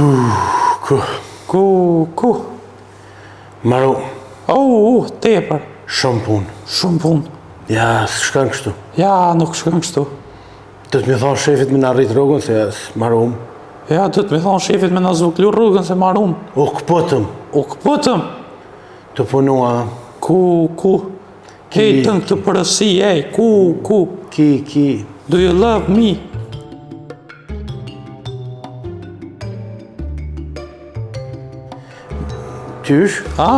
Ku, ku. Ku, ku. Maru. Au, u, tepër. Shumë punë. Shumë punë. Ja, s'shkon kështu. Ja, nuk shkon kështu. Do të me thonë shefit me na rrit rrogën se marum. Ja, do të me thonë shefit me na zvoglu rrogën se marum. U këputëm. U këputëm. Të punua. Ku, ku. Hej, të në këtë përësi, ej, ku, ku. Ki, ki. Do you love me? Qysh? A?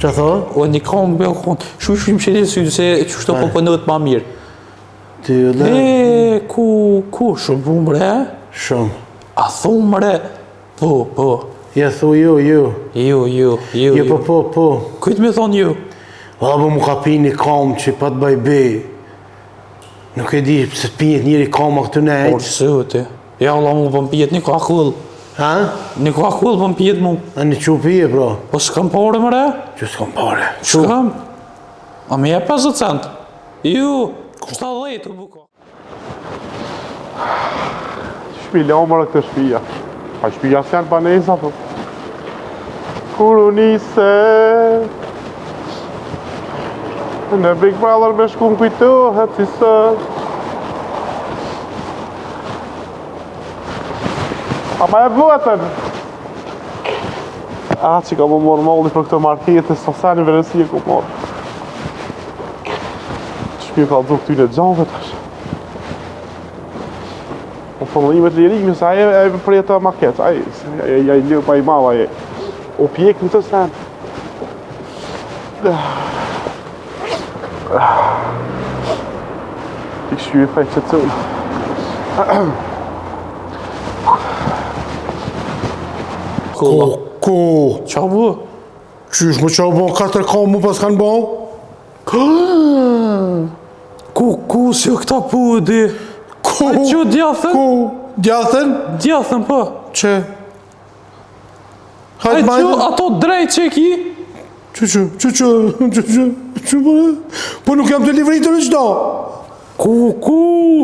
Që tho? O, një konë, be, o konë. Shu, shu, më shëtë sy, se qështu po punohet ma mirë. Do you love E, ku, ku, shumë punë, bre? Shumë. A thu, bre? Po, po. Ja thu ju, ju. Ju, ju, ju, Jo, po, po, po. Kujt me thonë ju? Valla, po mu ka pi një kam që pa të bëj be. Nuk e di pse të pijet njëri kama këtu në Por, ejtë. zoti. Ja, valla, mu po më pijet një kakull. Ha? Një kakull po më pijet mu. A një qu pije, bro? Po s'kam pare, mëre? Që s'kam pare. S'kam. A më jep 50 cent? Ju, 70 u buko. Shpi lomër këtë shpia. Pa shpia s'janë banesa, po. Kur u nise Në Big Brother me shku më kujtohet si sot A ma e vëtën A që ka më morë malli për këto markete Sa sa një veresi e ku morë Shpi ka dhu këtyre gjave tash Po fëllimet lirimi, se ai e për jetë ma keq, ai, ai, ai lë pa i madh, ai u pjek në të sen. I këshy i thaj që të Ku, ku? Qa bu? Qysh më qa bo, katër kam mu pas kanë bo? Ku, ku, si o këta pudi? Ku? A që djathën? Ku? Djathën? Djathën, po. Që? A Hajtë që, majtë. ato drejt që ki? Që që, që që, që që, që po, po nuk jam të livritur në qdo. Ku, ku?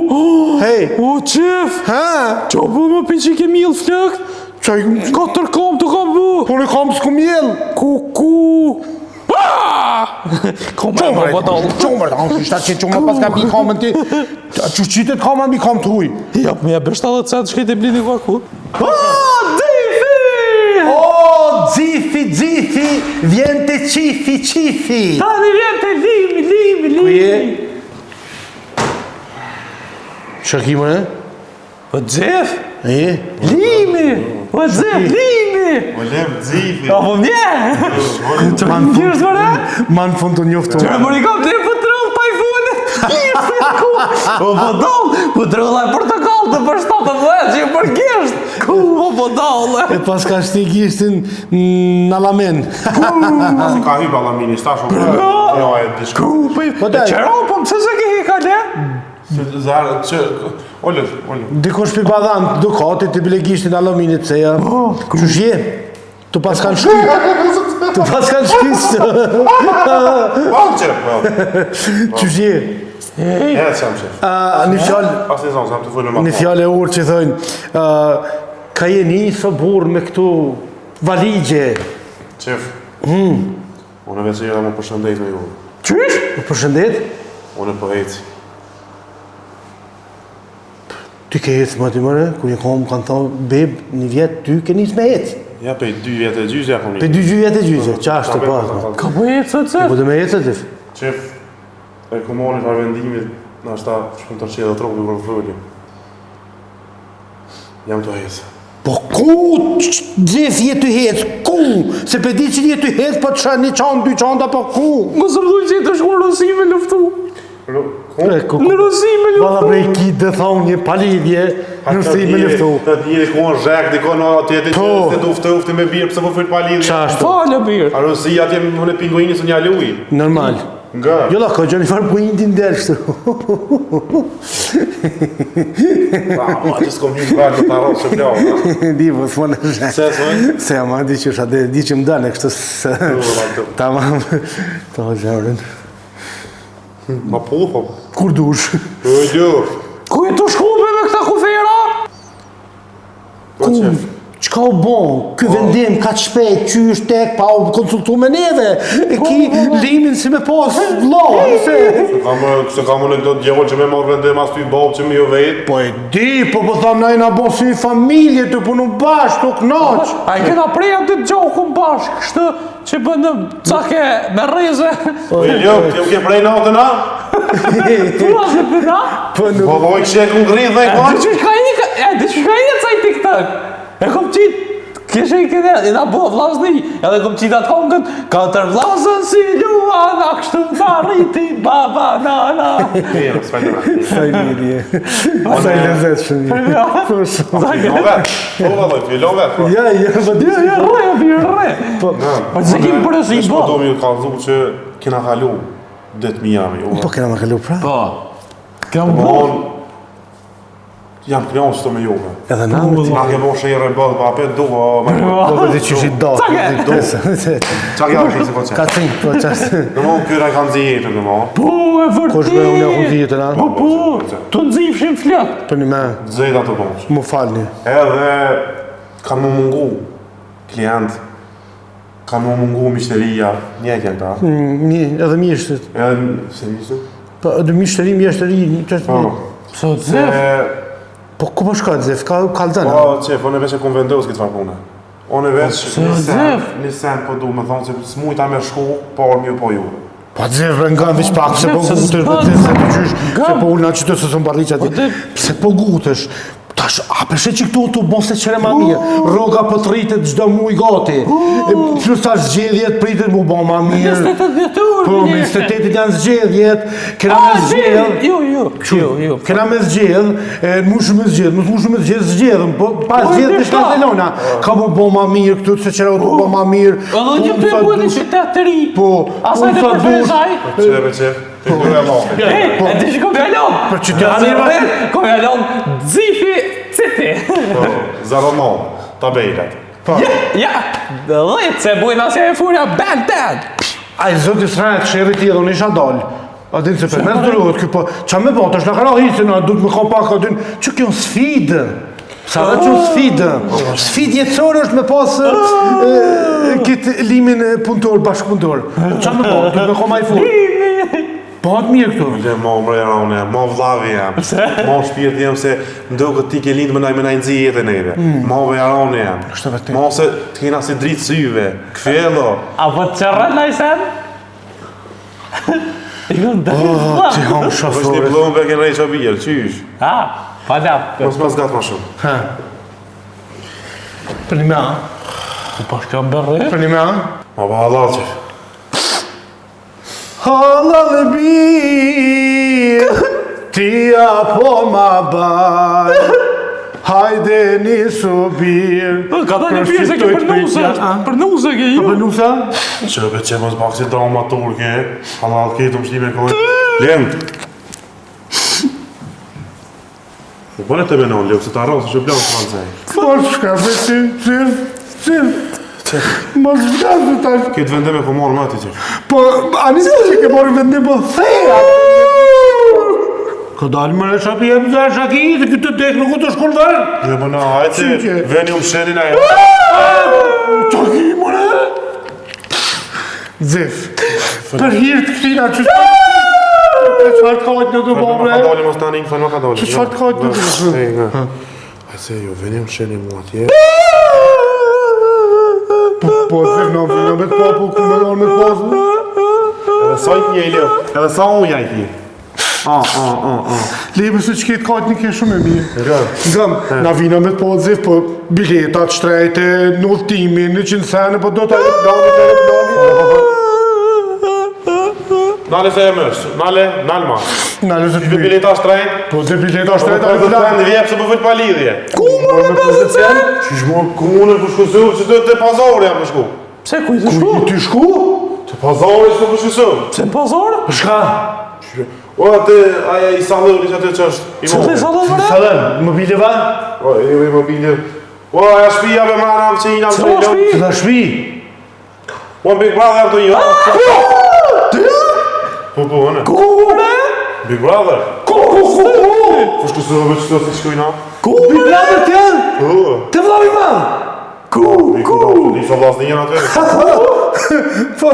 Oh, Hej. O, qef! Ha? Qa bu më pi që ke mjell flëkt? Qaj, Katër kom të kam bu! po në kam s'ku mjell. Ku, ku? Ah! Kom e më badal. Qumër, da, unë shta që qumër pas ka bi kamën ti. Që qitet kama mbi kam të huj. Ja, më jep 70 cent shkejt e blini ku ku. Ah, Xhifi! O, xifi, xifi, vjen të qifi, qifi. Tani vjen të limi, limi, Ku je? limi. Që ki më, Po Xhef, e? limi! Po Xhef, limi! O lem xifi. A po mje? Që më në më re? Ma në fund të njoftu. Që më rikam të po troll tajfunit! Gisht ku? Po po doll, po trolla e portokall të për 17 që për gisht. Ku po po doll? E pas ka shti gishtin në alamen. Pasi ka hyp allamini, sta shumë. Jo, e diçka. Ku po? Po daj. Qero, po pse se ke hekale? Se zara që Olë, olë. Dikush pi badhan Dukatit të bile gishtin aluminit pse ja. Qysh je? Tu pas kanë shky. Tu pas kanë shky. Po, që, po. Qysh je? E, çam që. A, një fjalë, Pas një zonë, jam të folë me një fjalë e urtë që thonë, ë ka jeni së burr me këtu valigje. Qef. Hmm. Unë veç jera më përshëndet me ju. Qysh? U përshëndet? Unë po heci. Ti ke hecë më ty mëre, kur një kohë më kanë thonë, beb, një vjet, ty ke nisë me hecë. Ja, pe dy vjetë e gjysë, ja kom një. Pe dy gjy vjet e gjysë, qa është të po. Ka po ecë se? Po të me hecë ti. Qef, e ku mori farë vendimit, nashta shkon të rqedhe trupi për foli. Jam të hecë. Po ku gjithë je të hecë, ku? Se pe di që je të hecë, po të shë një qanë, dy qanda, po ku? Mos më thuj që të shku në Rusi me luftu. Ru, ku? E, ku, Në Rusi me luftu. Valla bre ki dhe thonë një palidhje, në Rusi me luftu. Të djeri ku në zhek, diko në atje të Po. që se dufte ufte me birë, pse po fryt pa lidhje. Qa ashtu? Falë bir. A Rusi atje më në pinguini së një luj. Normal. Nga. Jo la, ka gjë një farë pointin del kështu. Pa, ma që s'kom një vend në tarot që blau. Di, po s'mo në zhek. Se, s'mo? Se, ma di që është atë, di që më dane, kështu se... Po, Tamam. Ta zemrën. Ma po, po. Kur dush? Po, jo. Ku je të shku be me këta kufera? Po, qef. Çka u bon? Ky vendim kaq shpejt, qysh tek pa u konsultu me neve. E ki limin si me pas vlla, se Se kam se kam unë këto djegol që me marrë vendim as ty babë që me ju vet. Po e di, po po tham na jena bo si familje të punu bashkë, të knaq. A e kena prej atë gjokun bashkë, kështu që bënë cake me rreze. Po jo, ti u ke prej natën a? Tua se për a? Po nuk Po po kishe ku ngri dhe E kon. di qysh ka ikë, e di qysh ka ikë caj TikTok. E kom qitë, kishe i këne, i na bo vllazni, edhe kom qitë atë kongën, katër vllazën si luan, a kështu na rriti, baba, nana. Mirë, s'fajtë. Sa i mirë je. Sa i lezetshëm je. Po shumë. Fillon vet. Po vallai, fillon vet. po. Ja, ja, po di. Jo, jo, rre, bi, rre. Po, Po se kim përësi Veç bo. Po do mi kallzu që kena kalu det Miami. unë. po kena me kalu pra. Po. Kena më Po bo. unë jam kënaqur sot me juve. Edhe na me ti. Na ke bo sherë bëll, po apet du, o, ma Po po di qysh i do. Cake! Çka ke artë se po çka. Ka cink, po çast. Domthon kyra kanë nxi jetën domthon. Po, e vërtet. Kush be unë e ku jetën, a? Po, po, të nxifshim flok. Për një me, Zeta të bësh. më falni. Edhe kanë më mungu klient, kanë më mungu mishteria, një e këta. Mm, Një, edhe mjeshtit. Edhe se mishtë? Po, edhe mjeshtëri, mjeshtëri, çështë. Po. So, zef. Se Po ku po shkon Zef? Ka kallzon. po qef, unë veç e kom vendos këtë farë pune. Unë veç pse, një sen, Zef? një sen po du me thonë se s'mujta me shku, por mi po ju. Po Zef bre nga veç pak, pse po Zef, se gutesh, po s'bën. Zef se po qysh, Nga. se po ulna qytë se s'u mbarriq atje. Po, te- Pse po gutesh? Tash, a peshe që këtu tu bon se qëre ma mirë, rroga po të rritet çdo muj gati. E, Plus tash zgjedhjet pritet mu bo ma mirë. 28 dhjetor. Po, me 28 janë zgjedhjet, kena me Ah, zgjedh. Jo, jo, jo, jo. Kena me zgjedh, e mushëm me zgjedh, mos mushëm me zgjedh, zgjedhëm, po pa Po, zgjedh e të di shta. Barcelona. Ka mu bo ma mirë këtu, se qëra u tu bo ma mirë. Edhe një Punë pe sa buhet një dush. qytet të ri. Po, Asaj punë të sa dush. preferezaj. Qe be qef, te du e llafi. E, e di që kom jalon. Për qytet- Vërtet, kom jalon Zifi City. Po, 09, tabelat. Po. Ja, dhjetë se bujnë asja e furia, bang, bang. Ai zoti s'rajt sherri ti edhe unë isha dal. A din se për mes durohet ky po, qa me bo, tash na ka ra hiqë, na duhet me ka pak, a din, që kjo sfidë. Sa dhe që sfidë. Sfidë jetësore është me pas e, e, këtë limin e punëtor, bashkëpunëtor. Qa me bo, duhet me ka ma i fort. Po atë mirë këtu. Le mo mre rone, mo vllavi jam. Mo shpirti jam se ndoket ti ke lind më naj më naj nxi jetën neve. Mo ve rone jam. Është e vërtetë. Mo se të kena si dritë syve. Kfello. A po të qërën në sen? I kom dalë Oh, ti vlla. ham Vesh një shoforit. Bloomberg e rejqa birë, qysh? Ha, pa la. Mos mas gat ma shumë. Ha. Për një me a? Po shkon bërë. Për një me a? Ma ba halal qef. Halal e bir, ti apo ma baj, hajde një subir. Po, Ka dalë pirë se ke për nuse, për nuse ke ju. Për nuse? Që be që mos bak si drama turke. Halal ketë më shtime kojë. Lem. Po bëne të menon, Leo, se ta rrosë që blanë francej. Po shka për si, si, si. Mos shka se tash. Këtë vendim e ko marrë më ti qef. Po, ani se që ke marrë vendim, po theja. Ka dalë më në shapi e pëzar shaki, dhe këtë dek nuk u të shkon vërë. Jo, po na, hajde, Qyqe. veni u mshenin ajo. Qa ki, more? Zef, për hirë të këtina që Për çfarë të kajt në të Fal, bo, ma ka bre? doli mos tani, fal, ma ka doli. Që çfarë të kajt në të bo? Hajde se jo, veni u msheni mu atje. Po, po, Zef, në në me të pa, po, ku me në me të pas? Edhe sa i ki e Leo, edhe sa unë ja i ki. A, a, a, a. Lepe se që ketë kajt një ke shumë e mirë. Rë. Ngam, na vina me të pa, Zef, po, biletat shtrejte, në udhëtimin, 100 sene, po do të aeroplani, të aeroplani. Nale se e mërsh, nale, nal ma. Na lëzë të Dy mirë. bileta shtrejt, Po, dy bileta shtrejte, Po aeroplani. të vjep se po vëll pa lidhje. Ku më me 50 cent? Qysh mo ku unë po shku su, që do te pazari jam po shku. Pse ku i të shku? Ku ti shku? Te pazari s'po po shku su. Pse në pazar? Po shka? O atë ai i salloni që atë që është. I Pse të sallon bre? Salën, mobileva? O i i mobilje. O aja shtëpia me marrë që i jam Pse o shtëpi? Të shpi? O Big Brother jam të një. Po po unë. Ku bre? Big Brother. Ku, ku, ku, ku? Po shku su, po shku si shkojna. Ku Big Brother të janë? Po. Të vllavi madh? Ku? Di sa vllazni janë aty. Po,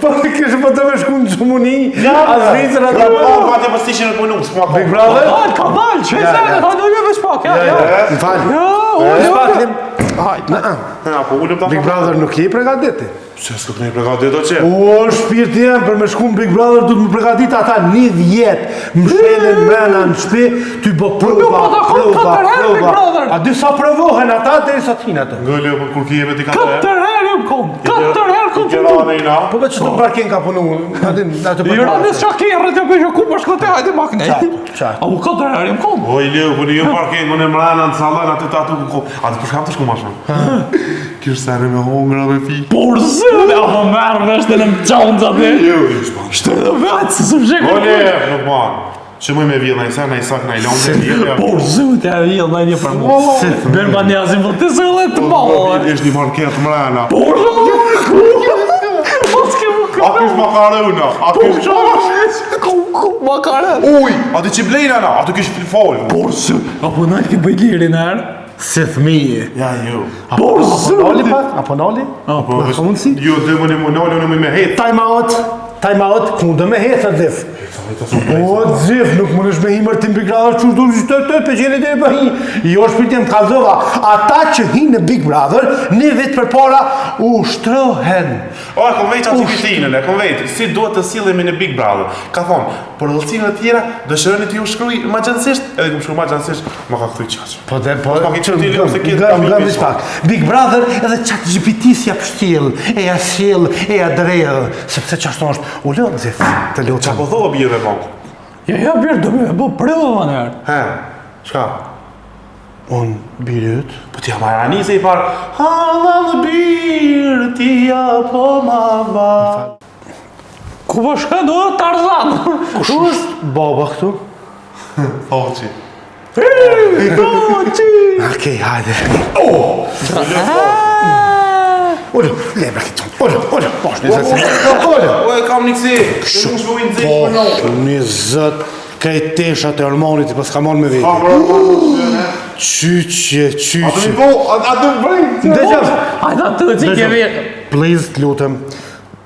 po, kishë po të me shku në Gjermani, a Zvicër, a të po, po, atë po s'ishin në punu, s'ma Big Brother? Ka dalë, ka dalë, që e zërë, ta do veç pak, ja, ja. Më falë. Ja, unë, pak, unë. Hajde. Ha, po ulëm ta. Big Brother nuk je pregatit. Pse s'ko kënej pregatit o që? O, shpirti jem, për me shku në Big Brother, du të më pregatit ata një vjet, më shelen mrena në shpi, ty bo prova, nuk po ta kom prova, katër herë Big prova. Brother. A di sa provohen ata, deri sa t'hinë ato. Ngëllë, po kur ki jeme ti ka të Katër herë jam kom, katër herë kom fitu. fitu. na. Po veç që të parkin ka punu, aty, aty I ra në shakirë të bëjë ku po shkote, hajde makne. Qartë, qartë. A u katër herë jam kom. O i leu, po një parking, unë e mrena në sallon aty të aty ku ku. Aty për shkam të shku ma shumë. Kish sa me hongra me pi. Por zë, a po merr vesh të në më qonë të aty. Jo, i shpan. Shtë dhe vetë, se së fshek. O le, nuk man. Që më me vjellë, najsa, najsa, najsa, lombe, vjellë. Por zë, të e vjellë në një për mu. Bërë ma një azim, po ti së dhe të malë. Ishtë një market mrena. Por zë, ku? Mos ke më A kish makarona, a kish... Ku, ku, makarona. Uj, aty që blejna na, aty kish fol. Por zë, apo në ke bëj lirin herë? Si fëmijë. Ja, jo. Por Apo zë, nali pak, apo nali? Po, ka mundësi? Jo, dhe më në më nali, unë më me het. Time out, time out, ku do me hecë atë dhif? O, zif, nuk mund është me himër tim Big Brother, që du të të të gjeni deri pa hi. Jo, shpirti më kallzova, ata që hinë në Big Brother, një vit përpara ushtrohen. O, e kom vejt aty Kristinën, e kom vejt, si duhet të sillemi në Big Brother. Ka thonë, për rëllësinë e tjera, dëshironi t'ju shkruaj më gjansisht, edhe kum shkruaj më gjansisht, më ka kthy çaq. Po dhe, po, Pa, që ti ngëm, se ke ngëm, ngëm tabi veç pak. Big Brother edhe chat GPT s'ja pështjell, e ja sjell, e ja dredh, sepse çashtu është, u lë, zif, të lutem. Po thua bie me bon. Jo, jo, birë, do me bo prova në herë. He, çka? Unë, biri yt, Po ti ja marra nise i parë. Halla bir ti ja po ma ba. Ku po shkon do Tarzan? kush është baba këtu? Thoçi. Toqi! Okej, hajde. Oh! Ulu, lebra këtë. Ulu, ulu, poshtë, një zët. Ulu. O e kam një kësi. Kështu. Nuk shkoj nxeh për Po, një zët, krejt teshat e Armanit i pas ka marrë me veti. Qyqe, A do qyqe. mi po, a a do bëj? Dëgjoj. Hajde të ti ke mirë. Please, të lutem.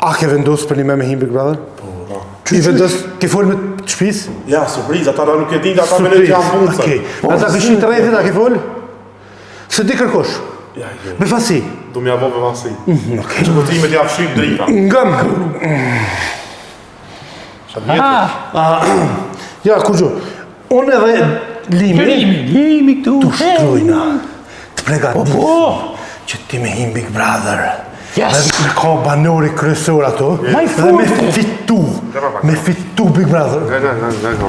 A ke vendos për një me me him Big Brother? Po, po. I vendos, ke folë me të shtëpisë? Ja, surprizë, ata nuk e dinë, ata mendojnë që janë punë. Okej. Ata kishin të rrethit, a ke folë? Se di kërkosh. Ja, jo. Befasi. Do m'ja bo befasi. Okej. Që po ti me t'ja fship drita. Ngëm. Ah, Ja, kurgjo. Unë edhe Limi, limi, limi këtu. të shtrojna, të pregatis, Po, po. që ti me him Big Brother. Yes. Dhe me ka banori kryesor ato, Ma i dhe me forti. fitu, me fitu Big Brother. Nga, nga, nga, nga, nga.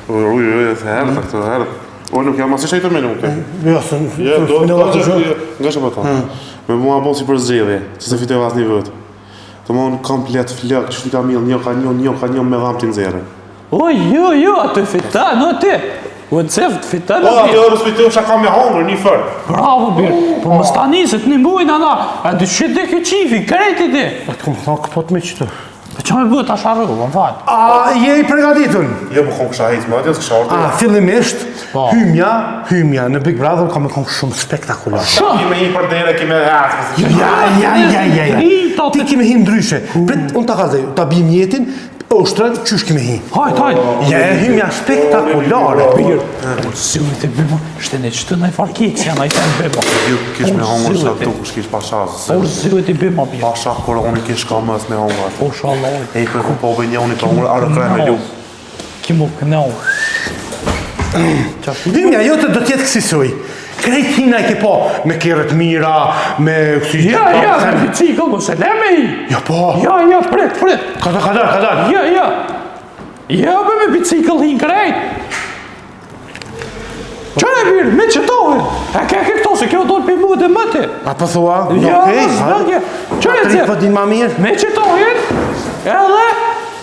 Uj, uj, se herë, këtë herë. O, nuk jam asë shejtë me nuk. Jo, se Jo, do, do, do, do, nga që po thonë. Me mua bon si për zgjedhje, që se fitoj as një vët. Të mon komplet flok, që ti ka mill, një ka një, një ka një me dhamë të nxjerrë. O, jo, jo, aty fitan, o ti. U të fitan. Po, o, aty bir. orës fitoj, çka kam me hongër një fër. Bravo, bir. Po mos tani se të ndihmojnë ana. A di ç'i di ky qifi, krejt i di. Po të kom thonë këpot me qëto. Po çfarë më bëhet tash harroj, më fal. A je i përgatitun? Jo, po kom kisha hec më atje, s'kisha ardhur. A, fillimisht, Po. hymja, hymja në Big Brother ka me konë shumë spektakular. Shumë. Kime hi për dere, kime hec. Ja, ja, ja, ja, ja. Drita, Ti kime hi ndryshe. Prit, unë ta kallzoj, ta bim jetin, ushtrën, qysh kime hi. Hajt, hajt. Ja, hymja spektakulare. Bir. Po zëtë e bëma, shtene çtu ndaj farkik, janë ai të bëma. Jo, kish me hongër sa dukush, kish pasha. se- Por zëtë e bëma bir. Pasha koroni kish ka mos me hongër. Po shallah. Ej, për ku po bën njëri të hongër arë krem me lup. Ki mu kënau. Hymja jote do t'jetë kësisoj. Krejt hina e ke po, me kerret mira, me kësi... Ja, ja, me bicikl, mos e leme i. Ja, po. Ja, ja, prit, prit. Ka dal, ka dal, ka dal. Ja, ja. Ja, be me bicikl hin krejt. Qëre birë, me qëtohen. E ke ke këto, se kjo do të pimu dhe më ti. A po thua? Ja, Okej, mos hajde. vëngje. Qëre Patrik ti? po din ma mirë. Me qëtohen, edhe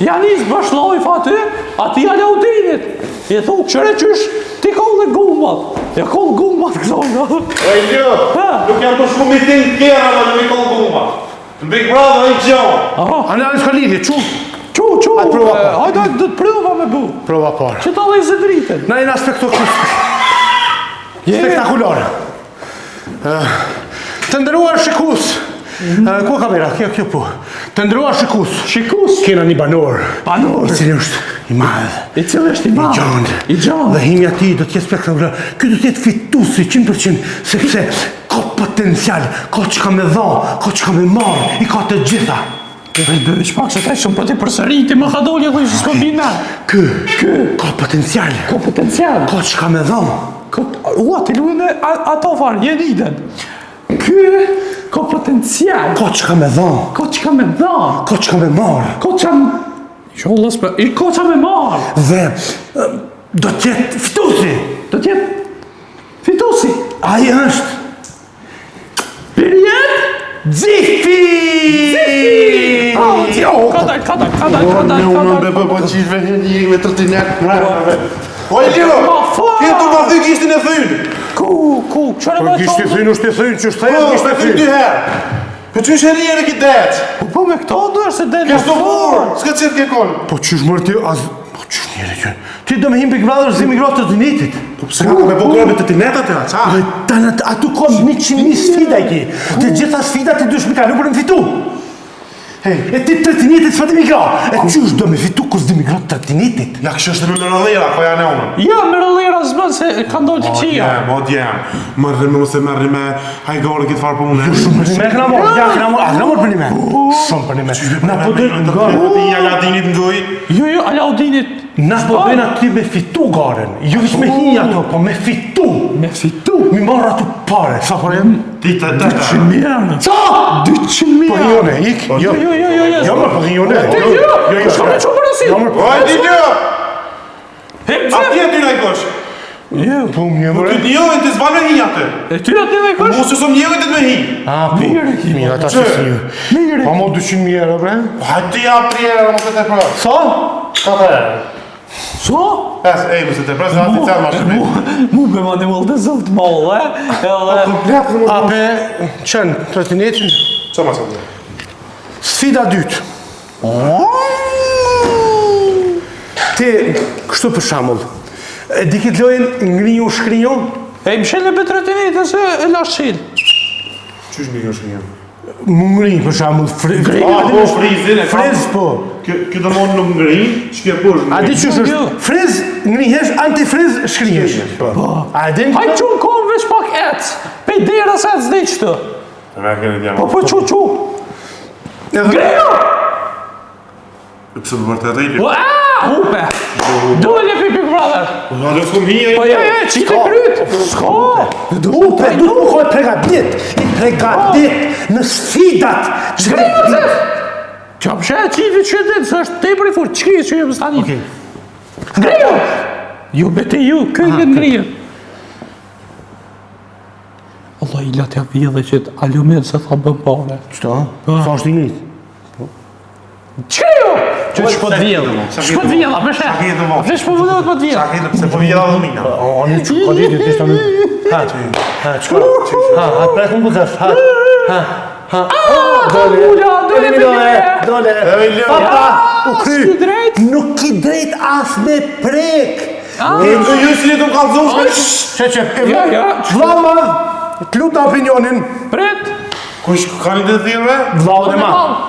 ja nis bashlloj aty, aty ja Laudinit. I thu, qëre qysh, ti kollë gumbat. Ja kollë gumbat kësaj. Ej, jo, Ha. nuk jam të shumë miting tjera, më nuk i kollë guma. Në Big Brother, i gjo. Aha. Ana, ana s'ka lidhje, çu. Çu, çu. Hajde, prova e, pa. Hajde, hajde, do të prova me bu. Prova parë. Që ta dhejë dritën. Na jena spektakular. Je. Spektakulare. Ë, Të. Të nderuar shikues. Mm. Ku kamera? Kjo, kjo po. Të nderuar shikues. Shikues. Kena një banor. Banor. I cili është i madh. I cili është i madh. I gjanë. I gjanë. Dhe himja e tij do të jetë spektakular. Ky do të jetë fituesi 100% sepse ka potencial, ka çka me dha, ka çka me marr, i ka të gjitha. Prit be veç pak se taj shumë po ti përsëriti, më ka doli dhe që s'po bina. Ky, ky, ka potencial. Ka potencial. Ka çka me dha. Ka, ua, ti luajnë ato farë, një ditën. Ky ka potencial. Ka çka me dha. Ka çka me dha. Ka çka me marr. Ka çka Jo, Allah s'pe, i ka çka me marr. Dhe do të jetë fituesi. Do të jetë fituesi. Ai është Pirjet Zifi! Zifi! Oh, jo, ka dal, ka dal, ka dal, ka dal, ka dal. Unë po qysh me një me trotinet. Po i liro! Ke tu ma thy gishtin e thyn! Ku, ku, qëre Po më gishti thyn është i thyn, që është Po, thyn, gishti e thyn thyn. dy herë. Po qysh e rrinë ki det? Po po me këto do është se del. Ke shto burr, s'ka qetë ke kon. Po qysh mërë ti, az... Po qysh njeri që... Ti do me him Big Brother zi mi grotë të dynetit. Po pse ka me bo grobe të tinet aty, a qa? Po tani aty ka 100.000 sfida i ki. Të gjitha sfidat ti dush me kalu për me fitu. Hej, E ti të tinetit s'fa di mi gra. E qysh do me fitu kus di mi gra të tinetit. ja kështë është në rollera, ko janë unë. Jo, me rollera s'bën se ka ndodhur të O qia. djem, o djem, merri me ose merri me hajgore këtë farë pune. Jo, shumë për një me këna morë, ja këna morë, a këna morë për një me? Shumë për një me. Na po dojnë nga, Ti një Aladinit në gojë. Jo, jo, Alaudinit. Na po dojnë aty me fitu garën. Jo veç me hi ato, po me fitu. Me fitu. Mi marrë ato pare, sa pare janë? Ti të të të. 200.000 euro. Sa? 200.000 Po euro. hi une, ik. Jo, Jo, jo, jo, jo. Jo, më po hi une. Ti, jo, jo, jo. Shko me çu porosi. Jo, më po. O, e di jo! He, A ti e ty në i kush? Jo, po më Po më. ty të njohin, ti s'ban me hi aty. E ty aty me kush? Mu se s'm njohin të me hi. Ah, po. Mirë e ki. Mirë, ata që si ju. Mirë e Pa mo 200.000 euro, bre? Po hajde ti jap 3 euro, mos e te pro. Sa? 4 euro. So? Es, ej, mos e te pro, se asë i cel ma shpejt. Mu, mu be ma një të zëlt molle, edhe... Komplet në A pe qenë trotinetin? Qa ma që Sfida dytë. Ti, kështu për shembull, e di këtë lojën ngriju shkriju? E më shele be trotinetën se e lash qil. Qysh ngriju shkriju? Mu ngri për shembull, fri, fri, A, po, frizin e kam. friz po. Kjo, kjo do mon nuk ngrin, që kjo po është A di qysh është? Jo. Friz, ngrihesh, antifriz, shkrihesh. Po. A e din? Hajt qu në kom veç pak ec. Pej derës ec dhe qëtë. Me keni djema. Po po qu qu. Edhe- Ngriju! Pse më vërtet e Po a, hupe. Dole pi Big Brother. Po na do s'kum hi ai. Po jo, jo, qite kryt. S'ka. Hupe, du të më kojë pregadit, i pregadit në sfidat. që Ngriju, Zef! Qa pse e qifi që e din, se është tepër i fort, qki që jem stani. Okej. Ngriju! Jo, bete ju, kë e ngriju. Allah i la t'ja vjedhe që të alumin se tha bën pare. Qëto? Sa është i ngrit? Qkriu! Që që po të vjedhë? Shpo të vjedha, për shë? Për shë po vëdhët po të vjedha? Sa pse po vjedha dhomina? O, një që ka ditë, ti shtë Ha, ha, qka? Ha, ha, prekun po thash, ha, ha, ha. dole, ula, dole, dole, dole, Dole. Papa, u kry. S'ki drejt. Nuk ki drejt as me prek. Ju ju si të kallzu Që që, e Ja, ja. Vlla madh, të luta opinionin, Prit! Kush ka një të thirrve? vllaun e madh.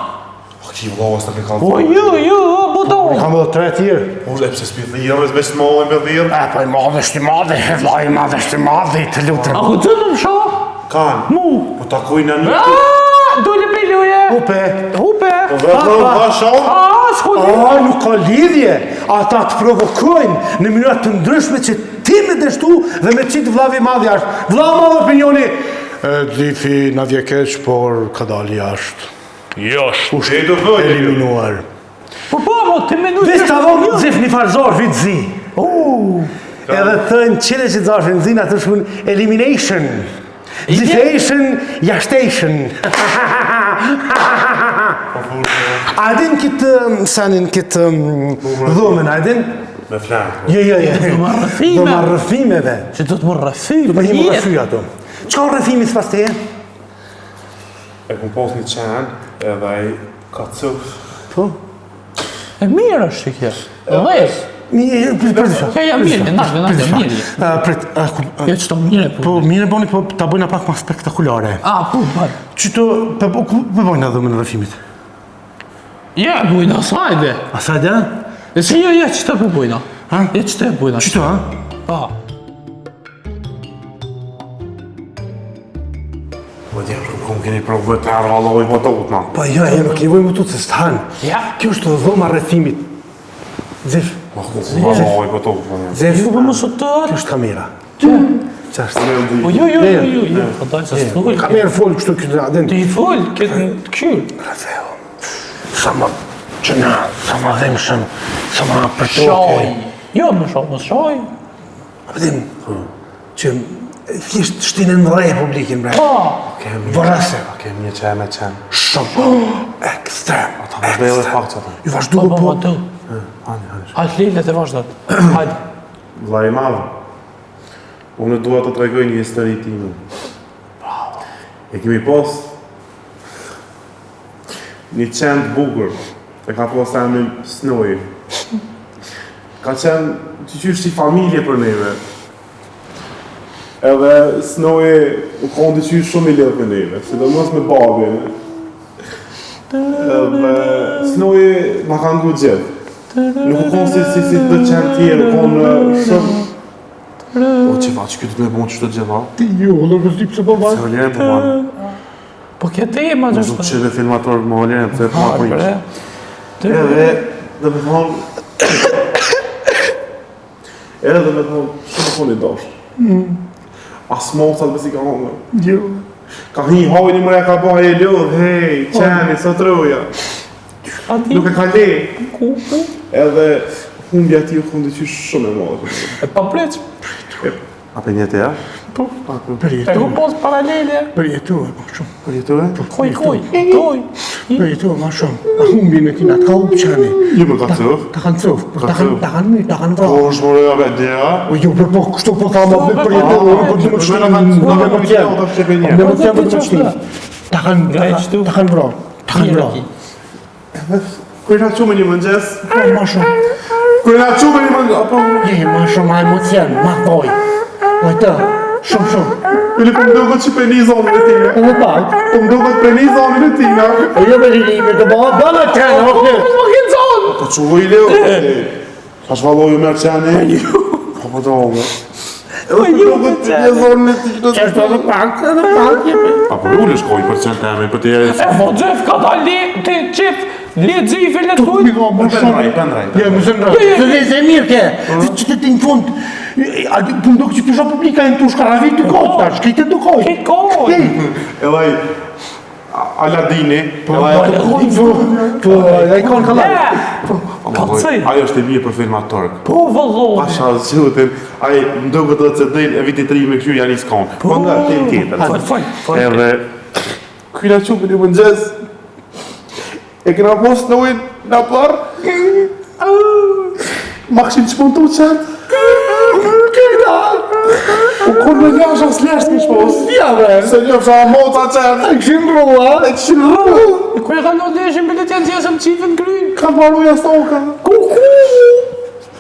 Po ki vllau s'ta ke kallzu. Po ju, ju, budon! Kam edhe tre tjerë. Po e pse s'pi thirrës veç mollën me thirr? E, po i madh është i madh, e vllai i madh është i madh, të lutem. A ku të më msho? Kan. Mu! Po takojnë në një. Aaaa, dole pe loje! Upe. Hupe! Po vetëm Pa, pa shoh. Aaaa, s'ku di! A, nuk ka lidhje. Ata të provokojnë në mënyra të ndryshme që ti me dështu dhe me qitë vllavi i madh jashtë. Vllau i madh opinioni. E, Zifi, na vje keq, por ka dalë jashtë. Jashtë! Usht E do vëjë, eliminuar. Po po, mo, ti menu Veç ta dhomë Zif një farë zarfi të zi. Edhe thënë qile që zarfin zi, atë shkun elimination. Zifation, jashtation. A din këtë um, sanin, këtë um, dhomën, a din? Me flan. Jo, jo, jo. Dhoma rrëfime. Dhoma rrëfimeve. Që do të më rrëfy, Do të për himë jetë. rrëfy ato. Çka rrëfimi s'pas teje? E kum pas një qen, edhe ai ka cuf. Po. E mirë është që kjo. Dhes. Mirë, prit, prit, prit. Ja, ja, mirë, na, na, mirë. Ë, Prit, ë, ku- ë, Jo, qëto mirë po. po mirë e boni, po ta bëjna pak ma spektakulare. A, po, po. Qëto, po, po, ku po bojna dhomën e rrëfimit? Ja, bujna, sajde. A sa dhe? E se jo, jo, qëto po bujna. Ha? Jo, qëto e bujna. Qëto, ha? Po. Po djem, ku më keni provu të arë valloj po të utna. Po jo, jo, nuk i vojmë të se s'thanë. Ja. Kjo është dhoma e rrëfimit. Zif, Po ku ku valloj po të utna. Zif, Jo, po mos u të. kjo është kamera. Qa është? Po jo, jo, jo, jo, jo. Po dojnë se s'fol. Kamerë fol kështu këtë adin. Ti i fol, këtë kqyr. Rrëfeu. Sa më qëna, sa më dhimshëm, sa më përtoke. Shoj. Jo, më shoj, mos shoj. A din, që thjesht shtinen në dhe publikin, bre. Po. Vërase. Ke një që e me qenë. Shumë. Ekstrem. Ata vazhdoj edhe pak që ata. Ju vazhdu Po, po, po. po, tu. Hani, hani. Hajde, lilet e vazhdat. Hajde. Vlla i madh. Unë dua të tregoj një histori time. Bravo. E kemi pas një qenë të bukur. E ka pas emrin Snowi. Ka qenë që qysh si familje për neve. Edhe Snowi u konë të qysh shumë i lidhë për neve, sidomos me babin. Edhe Snowi na ka ngu gjithë. Nuk u konë si, si, si të qenë tjerë, u konë shumë... O, që va, që këtë të me bon që të gjitha? Ti jo, nuk e di pse po Se Holeren po ban. Po ke tema që Nuk është. që dhe filmator me Holeren, pse po ma Hajde, prish. bre. Ty. Edhe, dhe me thonë... Edhe dhe me thonë, shumë konë i dosht. As mocat besi ka hongër. Jo. Ka hi hajni më ka ba e lodh, hej, qeni, sot roja. A ti? Nuk e ka le. Ku, ku? Edhe humbja e tij u konë diçka shumë e madhe. E pa preç. A për një të ja? Po, E përjetu. ku pos paralele. Përjetu, ma shumë. Për jetu e? Koj, koj, koj. Përjetu, ma shumë. A humbjen e tina, të ka hup qeni. Jo, më ka cëf. Ta kanë cofë, po ta kanë ta kanë my, ta kanë Po, vra. është more ja vetë, ja? O jo, po po, kështu po tha, ma Po, po, përjetu, po, unë po të më Po, na kanë shtin, na në kanë emocion. ta shqipë një. Në emocion po të më shtin. Ta kanë ta Nga e kanë- qëtu. ta kanë vra. Ta kanë vra. Kur na çumë një mëngjes, Po, ma shumë. kur na çumë një mëngjes, apo Je, ma shumë, ma emocion, ma thoj. Po të, shumë shumë. Ili po më duket që për një zonën e tina. Edhe pak. Po më duket për një zonën e tina. Po jo me lirime, të bëha bëna qenë, o kë. Po ke zonë. Po që voj leo? Ka shvalloj ju merë qeni? Po po do unë. Po ju me Për një zonën e tina. Qeshtu edhe pak, edhe pak, jepi. A po ullë shkoj për qenë të emrin, për të jere. E po Xhef ka dalë le te çif, le Xhefin le tuj. Mi ka më shumë. Pendraj, pendraj. Jo, më së ndra. Se dhe se mirë ke. Se që të të në fund. A di, po më duket që pisha publika e në tush karavit të kojt, tash, këtë të kojt. Ke koj. Edhe ai Aladini, Po, edhe ai po, po, po, ai kon kallaj. Ka cëj. Ai është i mirë për filma turk. Po vëlloi. Pasha zotin, ai më duket edhe se del e vitit të ri me kështu janë i skon. Po nga temë tjetër. Fol, fol, fol. Edhe ky na çu për një mëngjes. E kena mos në ujë na parë. Ma këshin që mund të qenë. Këta. U kur në jashtë as leshtë kish pos. Ja bre. Se një fsha mota qenë. E kishin rrua. E kishin rru. Ku e kanë lënë leshin me të nxjesëm çifin kry? Ka maru jastoka. Ku ku?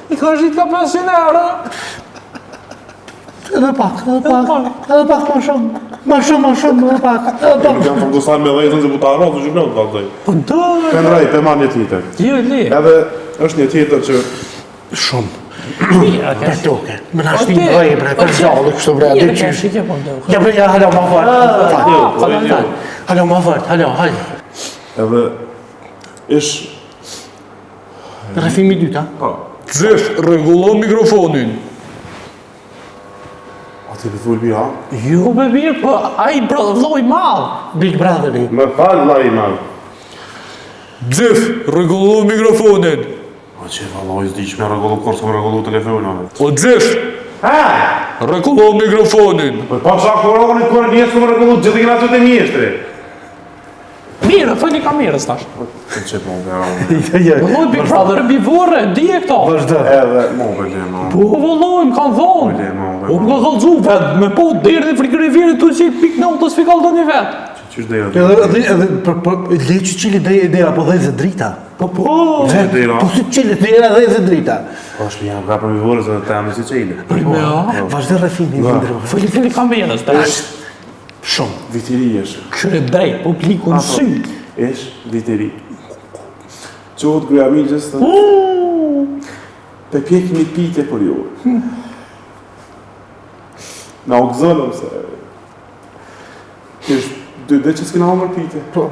I ka zhit ka 500 euro. Edhe pak, edhe pak, edhe pak ma shumë. Ma shumë, ma shumë, edhe pak, edhe pak. Nuk jam fokusuar me dhejtën se buta arroz, që blok vazhdoj. Po do. Pendraj, pe marr një tjetër. Jo le. Edhe është një tjetër që Shumë. Mirë, Për toke. Më na O, shtin ti, dhej bre, o, për ti. gjallë kështu bre, Mirë, di ke qysh. shike po do. Ja bre, ja halo ma fort. Fal, Ah, po, fal. Halo ma fort, halo, halo. edhe ish Rrëfimi i dytë, a? po, Xhef, rregullo mikrofonin. a ti për fol mirë, ha? Jo, be mirë, po ai bro, vllau i madh. Big Brotheri. Më fal vllai i madh. Xhef, rregullo mikrofonin. O që vallai s'di që me rregullu kur s'më rregullu telefonin. O Xhef, Ha! rregullo mikrofonin. Po pa sa koronën kur një s'më rregullu gjithë kena të mjeshtri. Mirë, foli kamerës tash. Po që po vera. Jo, jo. Vëllai Big Brother mbi vorre, di e këto. Vazhdo. Edhe mo për le mo. Po vëllai, më kanë thonë. Le mo. Po më ka kallzu vet, me po deri në frigoriferin tu qit pikë në autos fikal do një vet. Qysh dera? Edhe edhe edhe për për le që çili dera dera po dhezë drita. Po po. Dera. Po si çili dera dhezë drita. Po është jam ka për mi vorës edhe të jam si çelë. Po, Vazhdo rrëfimin, i nderuar. Foli foli kamerës, tash. Shumë. Vit i ri është. Këshyre drejt, publiku në sy. Ish vit i ri. Qohet gruja mixhës të Pe pjek një pite për ju. Na u gëzonëm se Ish dy ditë që s'kena hangër pite. Po.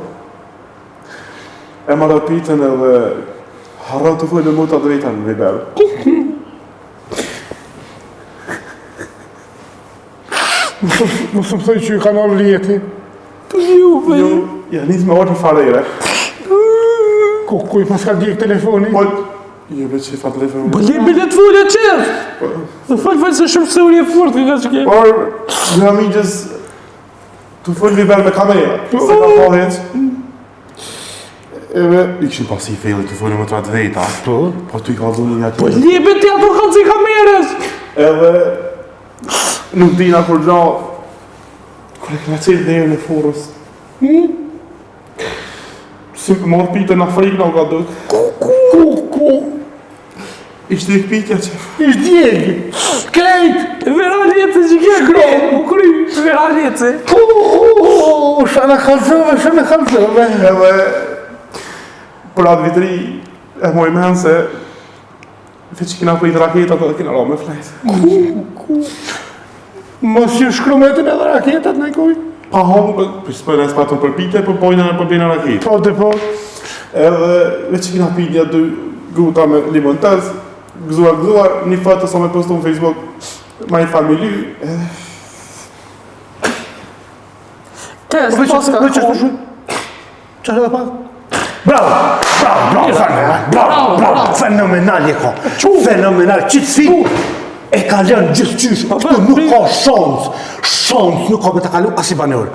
E marra pitën edhe harroj të folë me motrat veta në Viber. Mos më thoj që ju kanë ardhë rrjeti. Ju, be. Jo, ja nis me orë farere. Ku, ku i pas ka djeg telefoni? Po, jo be që fa telefon. Po le bile të folë qef. Të fol fol se shumë sëri e fort ka që ke. Por, gruja mixhës të folë Viber me kamera. Se ka po hiq. Edhe, i kishin pasi i felli të folë me motrat veta. Po. Po tu i ka dhuni një Po aty. le be ti ato kallzi kamerës. Edhe, nuk dina kur gja, kur e kena qenë derën e furrës. Hmm? Si më marrë pitën në Afrikë në u ka duk. Ku, ku, ku? Ishte i pitja që... Ish djeg. Krejt. Vera lece që ke kry, u kry, vera lece. Ku, shana kallzove, shana kallzove. Edhe, për atë vit ri, e moj men se, veç që kena prit raketat edhe kena ra me flejt. Ku, ku? Mos ju shkrumetën edhe raketat në kuj? Pa hongër, për s'po ne s'patëm për pite, po bojna për blejna raketë. Po, dhe po. Edhe veç që kena pit një dy guta me limon tez, gëzuar gëzuar, një foto sa me postu në Facebook, my family, edhe Kes, Po, pas ka Po, që kohë. është Që është edhe pak? Bravo! Bravo, bravo, fenomenal, bravo, bravo, fenomenal je ko. Fenomenal, qitë si e ka lënë gjithë qysh, këtu nuk ka shans, shans nuk ka me të kalu as i banor.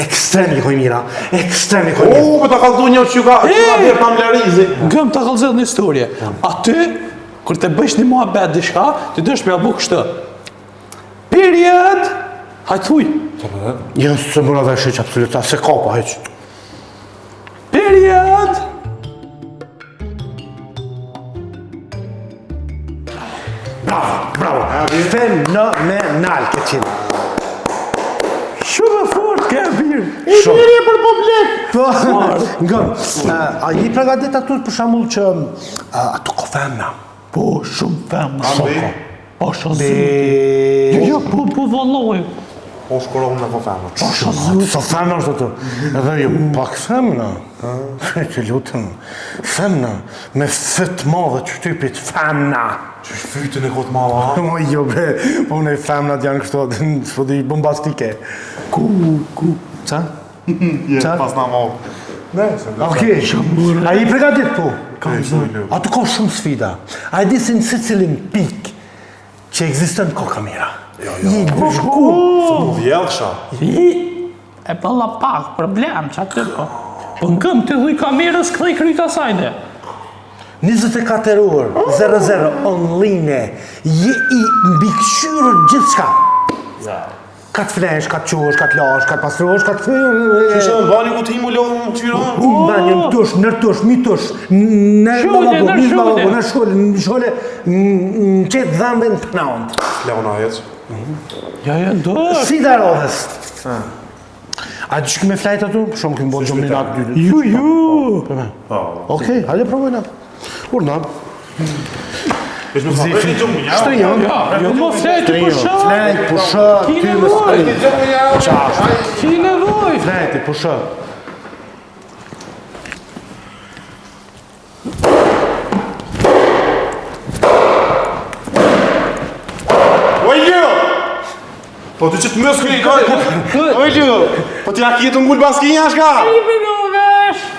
Ekstrem i koj mira, ekstrem i koj mira. O, po ta kallzu një që ka, që ka bjerë tam larizi. Gëm ta kallzoj një histori. Aty kur të bësh një muhabet diçka, ti duhesh me ja bu kështu. Period. Hajt thuj. Jo, s'e mora vesh hiç absolut, as se ka pa hiç. Period. Bravo, bravo. Fenomenal ke qenë. Shumë e fort ke birë. Shumë. Mirë për publik! Po, ngëm, a je pregatit aty për shembull që a, ato ka femna? Po, shumë femna. Shumë ka. Po, shumë zoti. Jo, jo, po, po, valloj. Po shkoro unë në femna. Po, shumë zoti. Sa femna është ato? Edhe jo, pak femna. Të lutem. Femna, me fyt madhe që typit, femna. Që fytën e kotë mala, ha? Po jo bre, po ne femnat janë kështu, s'po di bombastike. Ku, ku, ça? Je, Qa? pas na marrë. Ne, se Okej, a i pregatit po? Kam zënë. Aty ka shumë sfida. A e di se në secilin pikë që ekziston ka kamera. Jo, jo. I ku? Mu vjellsha. I, e bëlla pak, problem, që aty po. Po në këmë të dhuj kamerës, këthej kryt asajde. 24 orë, 00, online, je i mbikëqyrur gjithçka. Ka të flesh, ka të qosh, ka të lash, ka të pastrosh, ka të... Që shë në banjë ku të himu lodhë më qyro? Në banjë, në tush, në tush, mi tush, në Shule, lavabo, në në shule. lavabo, në shkollë, në shkollë, në qetë dhëmbin të nëndë. Leona heq. Ja, ja, do. Sfida e radhës. A të shkë me flajt aty? Shumë këmë bojë gjumë një natë dy. Ju, ju. Po. Okej, hajde provojna. Urna. Veç më sa, veç një gjumë një. Shtrinjon. Ja, jo më flejt të pusho. Flejt, pusho, Ki ty me nevojë. shtrinjon. Qa është? Ki nevojë. Flejt, pusho. Oj, Leo! Po ty që të mësë këri, Oj, Leo! Po ti ja kjetë ngull baskinja, shka? Eliminove.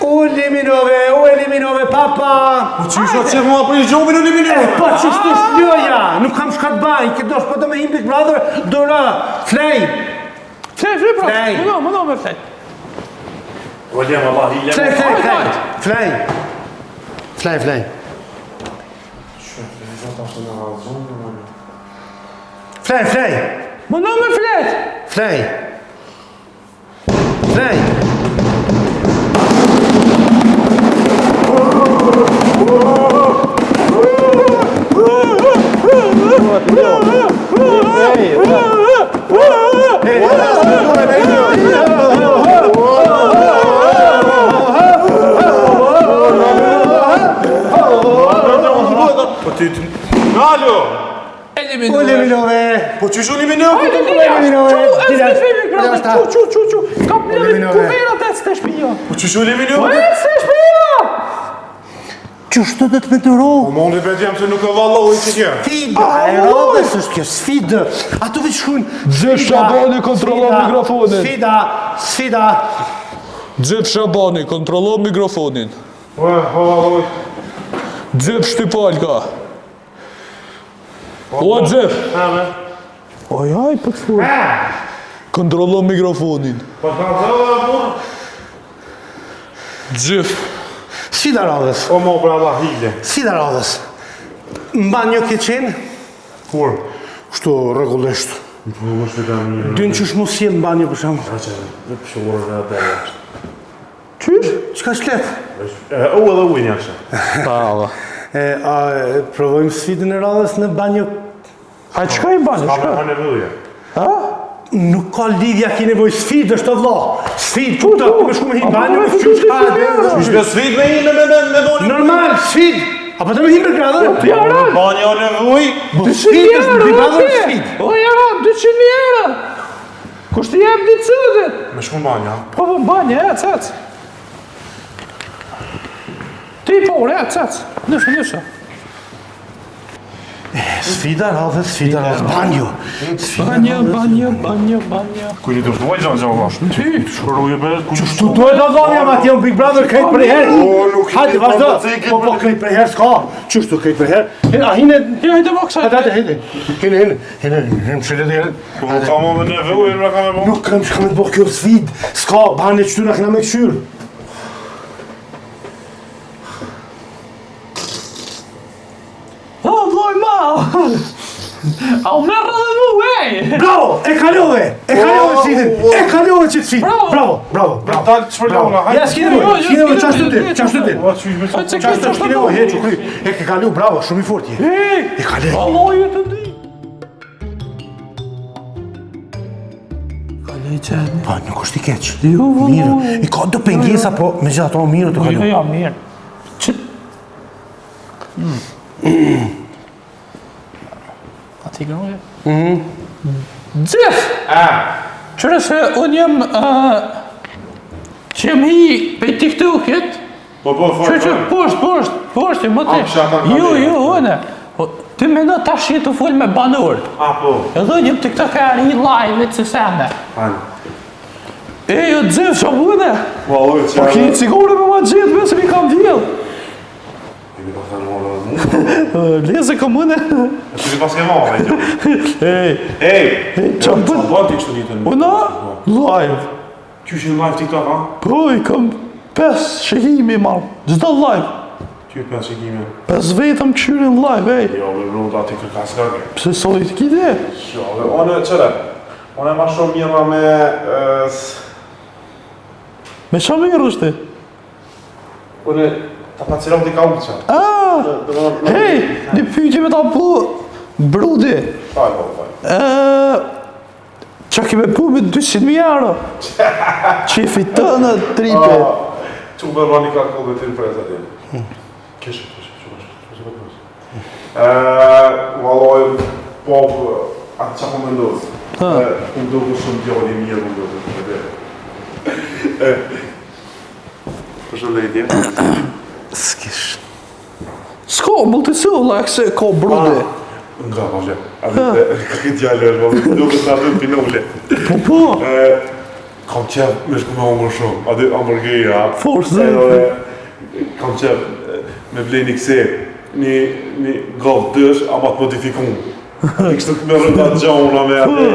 U eliminove, u eliminove, papa! Po që isha që mua për i gjumin u eliminove? Po që shtë është loja, nuk kam shka të baj, këtë dosh po do me him Big Brother, do ra, flej! Flej, flej, pra. Flej. Mundo, mundo me flejt. O, Leo, Allah, i Flej, flej, flej, Hajde, flej! Flej, flej. Flej, flej, Mundo me flejt. flej. Flej. qysh u eliminove? Hajde, Po, dil jashtë, eliminove, çu, dil ec te jashtë, shpia Big Brother, jashtë, çu, çu, çu, çu, kam mbledhë Eliminove. kuverat ec te shpia. Po qysh u eliminove? Po ec te shpia! Qështu do të me duro? Po mundi vetë jam se nuk e valloj që kjo. Sfida e radhës është kjo sfidë. Ato veç shkruajnë. Xhef sfida, Shabani kontrollon sfida, mikrofonin. Sfida, sfida. Xhef Shabani, kontrollo mikrofonin. Po, po valloj. Xhef Shtypalka. O, Xhef. Ha, me. Oj, aj, po të fol. Kontrollo mikrofonin. Po ta zova, po. Xhef. Sfida e radhës. O mo për Allah hile. Sfida e radhës. Në banjo ke qenë? Kur? Kështu rregullisht. Po është ka mirë. Din qysh mu sjell në banjo për shembull. Qa që në pëshurë në atë jashtë. Qysh? Çka shlet? E, u edhe ujnë jashtë. Pa, E, a e, provojmë sfidën e radhës në banjo? A çka i bani, Ka çka? me hane vëllje. Ha? Nuk ka lidhja ki nevojë sfidë është o vlla. Sfidë, Po, kupto, po. ti me shku me hi A, në banjo, po, po, qysh po, ka, po, dhe- Qysh me sfidë me i me me me me dhoni? Normal, sfidë. Apo të me hi në Big Brother? Po, ja, ra. Banjo nevoj. Po sfidë është Big Brother është sfidë. O, ja, ra, 200.000 euro. Kush t'i jep ditë sëdit? Me shku në banjo. Po, po, në banjo, ec, ec. Ti po, ec, ec. Nëshë, nëshë. Sfida radhës, sfida radhës, banjo. Banjo, banjo, banjo, banjo. Kujt i dështuaj gjë gjë vash? Ty. Shkruaj be. Qështu duhet të dhonja, ma ti jam Big Brother krejt për herë. O, nuk i Hajde, di, vazhdo. po, po, Po, po, krejt për herë s'ka. Qështu krejt për herë. Hine, a hine, Ja, hajde më kësaj. hajde, hajde, hajde. Hine, hine, hine, hine, më shëllet hine. Po nuk ka më me nevoj, më ka me bo. Nuk kam çka me të bo kjo sfidë. S'ka, bane qëtu na kena me këshyrë. O, vlloj ma! A u merr edhe mu, ej! Bravo, e kalove, e kalove sfidën, e kalove qëtë sfidë. Bravo. Bravo, bravo, bravo. Dal çfarë hajde. Ja, s'ki nevojë, Jo, jo, s'ki nevojë, s'ki qashtu nevojë, ti, jo, qashtu ti. Po qysh me A, që Qashtu kjo s'ki nevojë, heq, u kry. E ke kalu, bravo, shumë i fortë je. Ej! E kaloj. Valloj e të di! Kaloj qenë. Po, nuk është i keq. Jo, valla. Mirë, i ka do pengesa, po megjithatë mirë të Jo, kalu. jo, mirë. Që... A ti groje? Mhm. Xhef! A. Qëre se unë jam... Uh, që jam hi pej TikTokit, Po po, që fort. që poshtë, poshtë, poshtë, më te. A, kisha kanë Jo, kamerë. jo, une. Po, ti mendo tash je të fol me banor. A po. Edhe unë jam TikTok e arri live të sene. Hajde. E, jo, Xhef, që bune? Valloj Po çfarë. ki cigare me ma gjithë, me se mi kam vjell. Mi pas kanë marrë edhe mu. Leze komune. E ti pas ke marrë jo. Ej, Ej, qa bën? bën ti kështu ditën? Unë, live. Qysh në live TikTok, ha? Po, i kam 5 shikimi marrë, çdo live. Qysh 5 shikime? 5 vetëm këshyrin live, ej. Jo, be bro, ta ti kërka s'ka ke. Pse sot i të kite? Jo, be, unë qëre. Unë ma shumë mirra me... e, s- Me qa mirë është ti? Unë ta pa cilon ti kauça. Ah, hej, një pyetje me ta pu, brudi. Fal, po, fal. Ë, Qa ke me pu me 200.000 euro? Që i fiton në tripe. Që u bërë një kalkull dhe ti në preza ti. Kështë, kështë, kështë, kështë, kështë, kështë. Valloj, po, atë që po mendos. Ha. Po më duket shumë djali i mirë, më duket, e di. Përshëndetje. S'kish. S'ko, multisulla, se ko brudi. Nga, po, le. A di, ka këtë djalë është, po, duket sa aty finale. Po, po. E, kam qef me shku me hongër shumë, a di hamburgera. Forcë. Edhe, kam qef e, me blej një këse, një, një golf dysh, ama të modifikun. A di kështu me rrëta gjona me atë.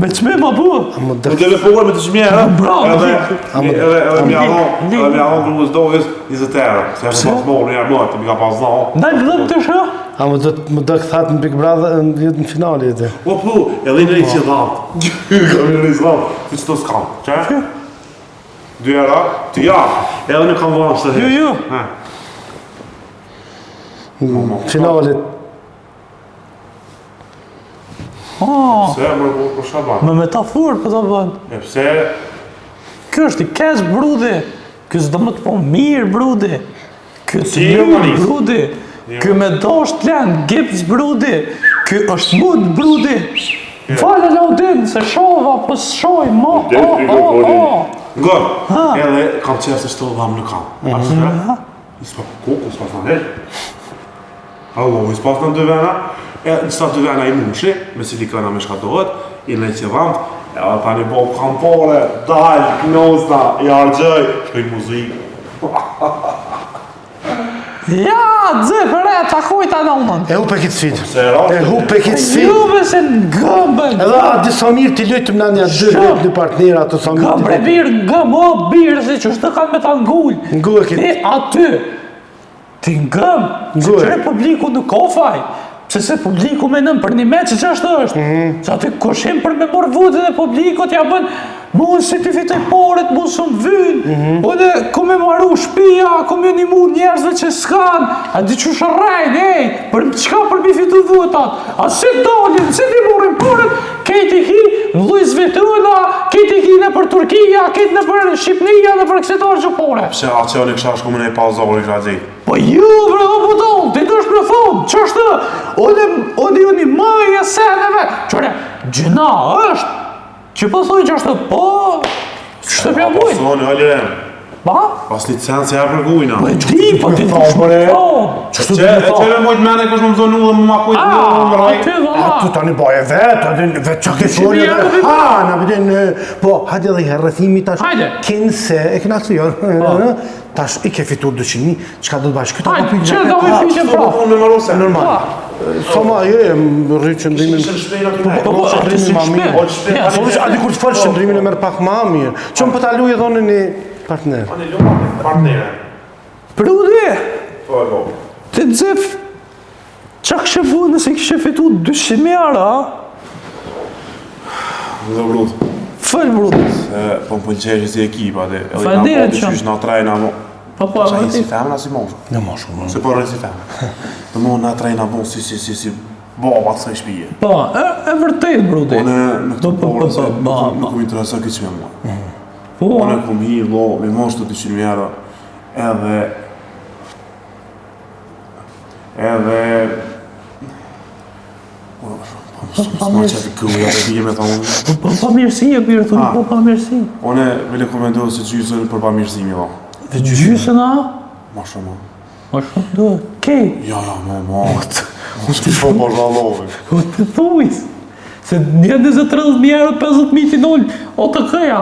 Me qme ma bu? Më Po dëk. dhe me poguar me të qmje, ha? Bravo. Edhe, edhe, edhe mja dhon, edhe mja dhon gruës dogës 20 euro. Se jashtë pas morë, një herë më, ti mi ka pas dhon. Ndaj vëllëm të shë? A më do të më dëk thatë në Big Brother në jetë në finale jetë. Po, po, edhe një rejtë që dhatë. Kam një rejtë dhatë, ti që të s'kam. Që? Dy euro, ti ja, edhe nuk kam dhënë së Jo, jo. Ha. Finale. Oh, Pse, më po, po shka ban? me metaforë po ta bën. E pse? Ky është i keq brudi. Ky s'do më të po mirë brudi. Ky Si të jo, mirë manis? brudi. Ky me dash të lën gips brudi. Ky është mut brudi. Falë Laudin, se shova, po s'shoj, mo, o, o, o. Ngo, edhe kam qef se shto dham nuk kam. A shë? I s'pa kuku, s'pa s'na hel. Allo, i s'pas në dy vena, e në sa dy vena i mushi, me silikona me shka dohet, i në që dhamt, edhe tani bo kam pare, dal, knozna, i hargjoj, shkoj muzikë. Ja, xhe, për e, takoj ta nënën. E hupe këtë sfidë. Se ra- E hupe këtë sfidë. Juve se në gëmbën. Edhe a di sa mirë ti lujtëm na një dy vetë në partner ato sa mirë. Gëmbre ti bir, gëm, o bir, se që shtë kanë me ta ngull. Ngu e ke- Ti aty, ti ngëm, se Ngu e. qëre publiku nuk ka faj. Pse se publiku me nën për një me që që është është. Mhm. Se aty kushim për me morë votën e publikut, ja bën, mu si ti fitoj poret, mu së më vynë, Mhm. unë ku me maru shpia, ku me nimu njerëzve që s'kan, a di që shërrejnë, ej, për çka për mi fitu votat, a si dalin, si ti morrin poret, kejt i ki në Louis Vuitton, kejt i ki në për Turkia, kejt në për Shqipnia, në për kësi që pore. Pse a që unë kësha shku më në i pazor, i kisha gjejt. Po ju, bre, o budall, ti do me thonë, që është, unë, unë ju një maj e seneve, qëre, gjëna është, që po thujnë që është, po, që të pja Po bujnë, thonë, o lirem, ba? pas një cent se ja përgujna. Po e di, po ti thonë, të bre. thonë. Qështu Që, do e të që thonë. me mojtë mene kush më mëzonu dhe më ma kujtë A, në më raj. aty valla. Aty tani bëje vetë, aty vetë çka ke folë. euro vi Ha, na bidin, po, hajde edhe rrethimi tash. Hajde. Kinse, e kena thyer. Tash i ke fitur 200.000, çka do të bësh? Këta Hajde, po pyetën. që do me pyetjen Po, pra? po, në Maruse. Normal. Sa ma, jo, jo, më rri qëndrimin. Ishin shpejnë aty Po, me. po, po, aty qëndrimin si ma shpe. mirë. O, shpe, Ja, Po, a di kur të fal qëndrimin e merr pak ma mirë. Që më po ta luaj edhe unë një partner. Ani luma partnere. Prudi, Po, po. ti xhef, qa kështë bu nëse kështë fitu 200.000 euro, a? Dhe brut. Fël, brut. Se, po më pëlqeshi si ekip aty. Edhe i Faleminderit na po, shumë. qysh na trajna mo. Po, po, Qa i si vërtet. femra si moshë? Në moshë, më. Se po rri si femra. Dhe mo na trajna bo si si si si baba të kësaj shtëpie. Po, e, e vërtet, brudi. Unë në këtë Po, po, po, porë se po, nuk po, nuk më intereson këtë që me mua. Po, Unë kom hi lo, me moshë të 200.000 euro, edhe edhe Po, po, s'ma qatë gruja, dhe bje me thonë. po, po, pa mirësi e birë, thunë, Ah. po, pa mirësi. Unë vele komendu se gjysën për pamirësimi, po. Dhe gjysën, a? Ma shumë. Ma shumë duhet. Kej, Ja, ja, mo, mo. Ti po po zhallovi. po të thuj. Se një 20-30.000 euro, 50.000 t'i nol, o të këja.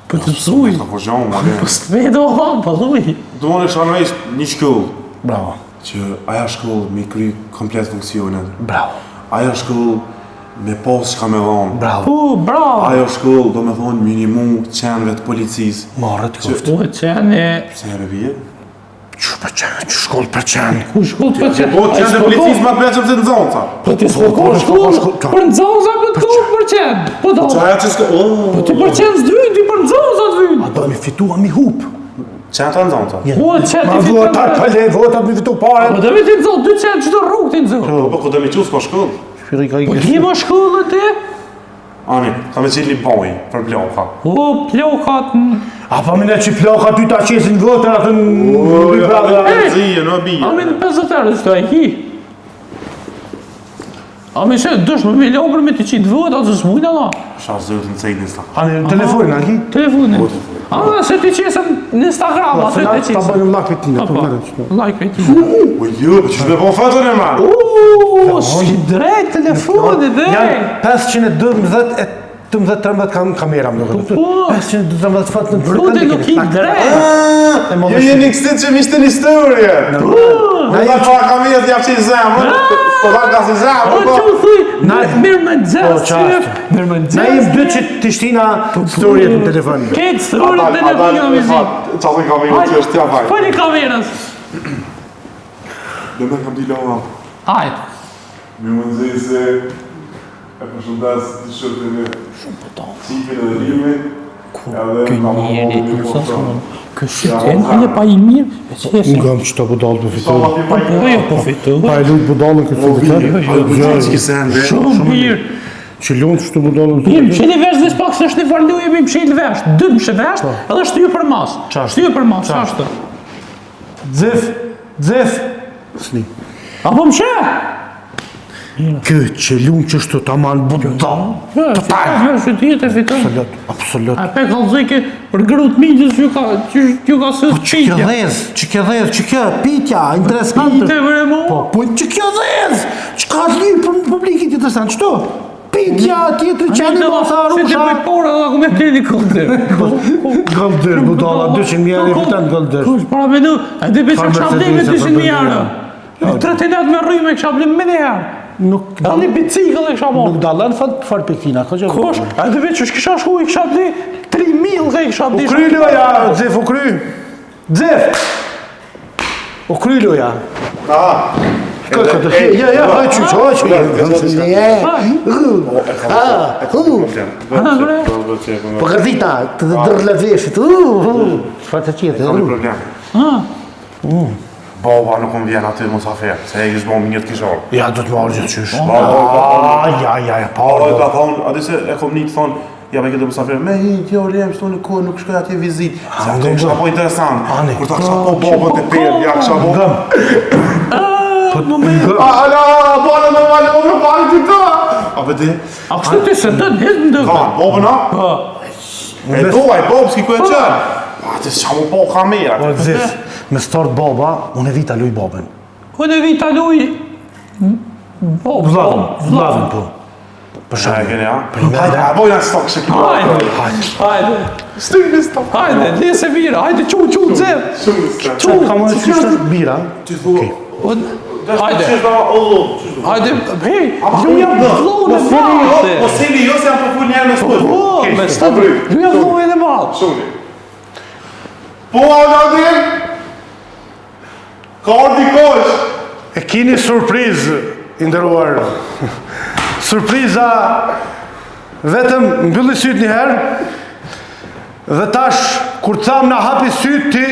Po të thuj. Ta po gjamë, ma Po s'me do ha, po thuj. Do unë kisha veç një shkollë, Bravo. që aja shkollë me kry komplet funksionet. Bravo. Aja shkollë me pas çka me dhonë. Bravo. Po, bravo. Ajo shkollë do me thonë minimum qenve të policisë. Marrët koftë. Po, qene, Pse herë bje? Që për qenë, që shkollë për qenë. ku shkollë për qenë? Po, qenë të policisë ma të veçëm se në zonë, ca. Po ti s'po ka shkollë, për nxonza po të për qenë. Po do. Qa aja që s'ka... Oh, Po ti për qenë s'dvynë, ti për nxonza t'vynë. A do mi fitu, a mi hup. Qenë të në zonë, ca. Po, qenë Ma ti fiton. votat, pa le, votat mi fitu pare. Po do me ti nxon dy qenë çdo rrugë ti nxon. Po, po, ku do me qu s'ka shkollë. Shpiri ka i Po ki më shkollën ti? Ani, ka me qenë një bojë për bloka. Po plokat. n- A pa më ne që ploka ty ta qesin votën atë në Big Brother. E, Zije, në bije. A me në 50 euro s'do e ki. A me se dush më milion për me të qitë vot, atë s'mujna na. Sha zëtë në cejtë në Ani, telefonin, a ki? Telefonin. A më se ti qesën në Instagram, Po, aty se na të ta qesën. bëjmë like me tina, po Po, merret. qëto. like me tina. Po jo, po që me po fëtën e ma? Uuu, s'ki drejt telefonit, dhe. Janë 512 e 12 13 kam kamera më duket. Po. 512 foto në Brudi nuk i drejt. E mo Ju jeni kësi që mishte një story. Na Na jemi pa kamerë t'jap që i zemër. Po ta ka si zemër, Po po. që u thuj, Na- mirë më Po, nxes, qashtu. mirë më nxes. Na jemi dy që të shtina storyet në telefon. Ketë storyt në telefon në mizik. Qa të kamerë që është t'ja faj. Fali kamerës. Dhe me kam di loma. Hajt. Mi më nëzej se e përshëndes të shërbimi Shumë po ta. Qipin edhe limin. Ku Edhe kë ta njeri, më në po së Kë syten, hale pa i mirë, e qesin. Nga më qëto budallë po fitoj. Po po, jo, po fitu. Pa e lut budallën këtë fitë. Shumë mirë. Që lunë qëto budallën Mirë, mshili vesh dhe pak se është një farë luje, mi mshili vesh. Dy mshi vesh, edhe shtyju për mas. Qashtu. Shtyju për mas, qashtu. Xef, xef. Sni. Apo mshe? Ky që lun qështu taman budall. Total. Jo, se ti e fiton. Absolut, absolut. A pe kallzoj për grut miqës që ka që që ka së Po që kjo dhez, që kjo dhez, që kjo pitja, interesante. Pite bre mo. Po, po që kjo dhez, që ka të lirë për publikit interesant, qëto? Pitja, tjetëri qeni, mo tha Se ti rusha. bëj porë edhe ku me bleni kolder. Golder, budalla, 200 mijë euro i fiton golder. Kush, para me nu, a di pe që Farë kisha ble me Mercedes, 200 mijë euro. Jo. Një trotinet me rrymë e kisha ble me një herë. Nuk Edhe një bicikl e kisha marrë. Nuk dallon fort fort për kina, ka gjë. Kush, a di pe që kisha shku i kisha ble 3000 dhe i kisha ble. U kry loja, Zef, u kry. Zef! U kry loja. Ah. Kë, kë, kë, ja, ja, haj qyq, haj qyq. Ah, hu. Po gërdita, të të dërë le veshit, u, u. Çfarë të qjetë, Kam një e problem. Baba nuk më vjen aty musafir, se e kishë bo më një të kishë orë. Ja, do të marrë gjithë qysh. Po, po, po, Ah, ja, ja, ja, Po, pa, ka thonë, a di se e kom një të thonë, ja me këtë musafir, me hi, jo, lem, shtu në kohë, nuk shkoj atje vizit. Se ato kisha po interesant. Ani. Kur ta kisha po babën të perë, ja kisha po... Ngëm. Po Ngëm. A, ala, bala, normal, o, më pak të ta! A pe di? A kështu ti se dën hiç në Ka, babën, a? Po. E do, ai babë, s'ki ku e qenë. A, ti s'qa mu po kamera. Po, Zef, me start baba, unë e vita luj babën. Unë e vita luj Bo, Vllavën, vllavën, po. Për A, e shembull. keni, a? Hajde, a bojna stok që ki Hajde, hajde, Shtyni stok. hajde, lese bira, hajde, qu, qu, zef, qu, Ka më qysh është bira. Ti thua, Hajde. Qysh do, o, qysh do. hajde, hej, luja vllon e madh. Po sili jo se jam po fol një herë me stol. Po, me stol, luja vllon e madh. Shuni. Po, Aladin? Ka orë dikosh. E kini surprizë, i nderuar. Surpriza vetëm mbylli sytë një herë dhe tash kur të tham na hapi sytë ti,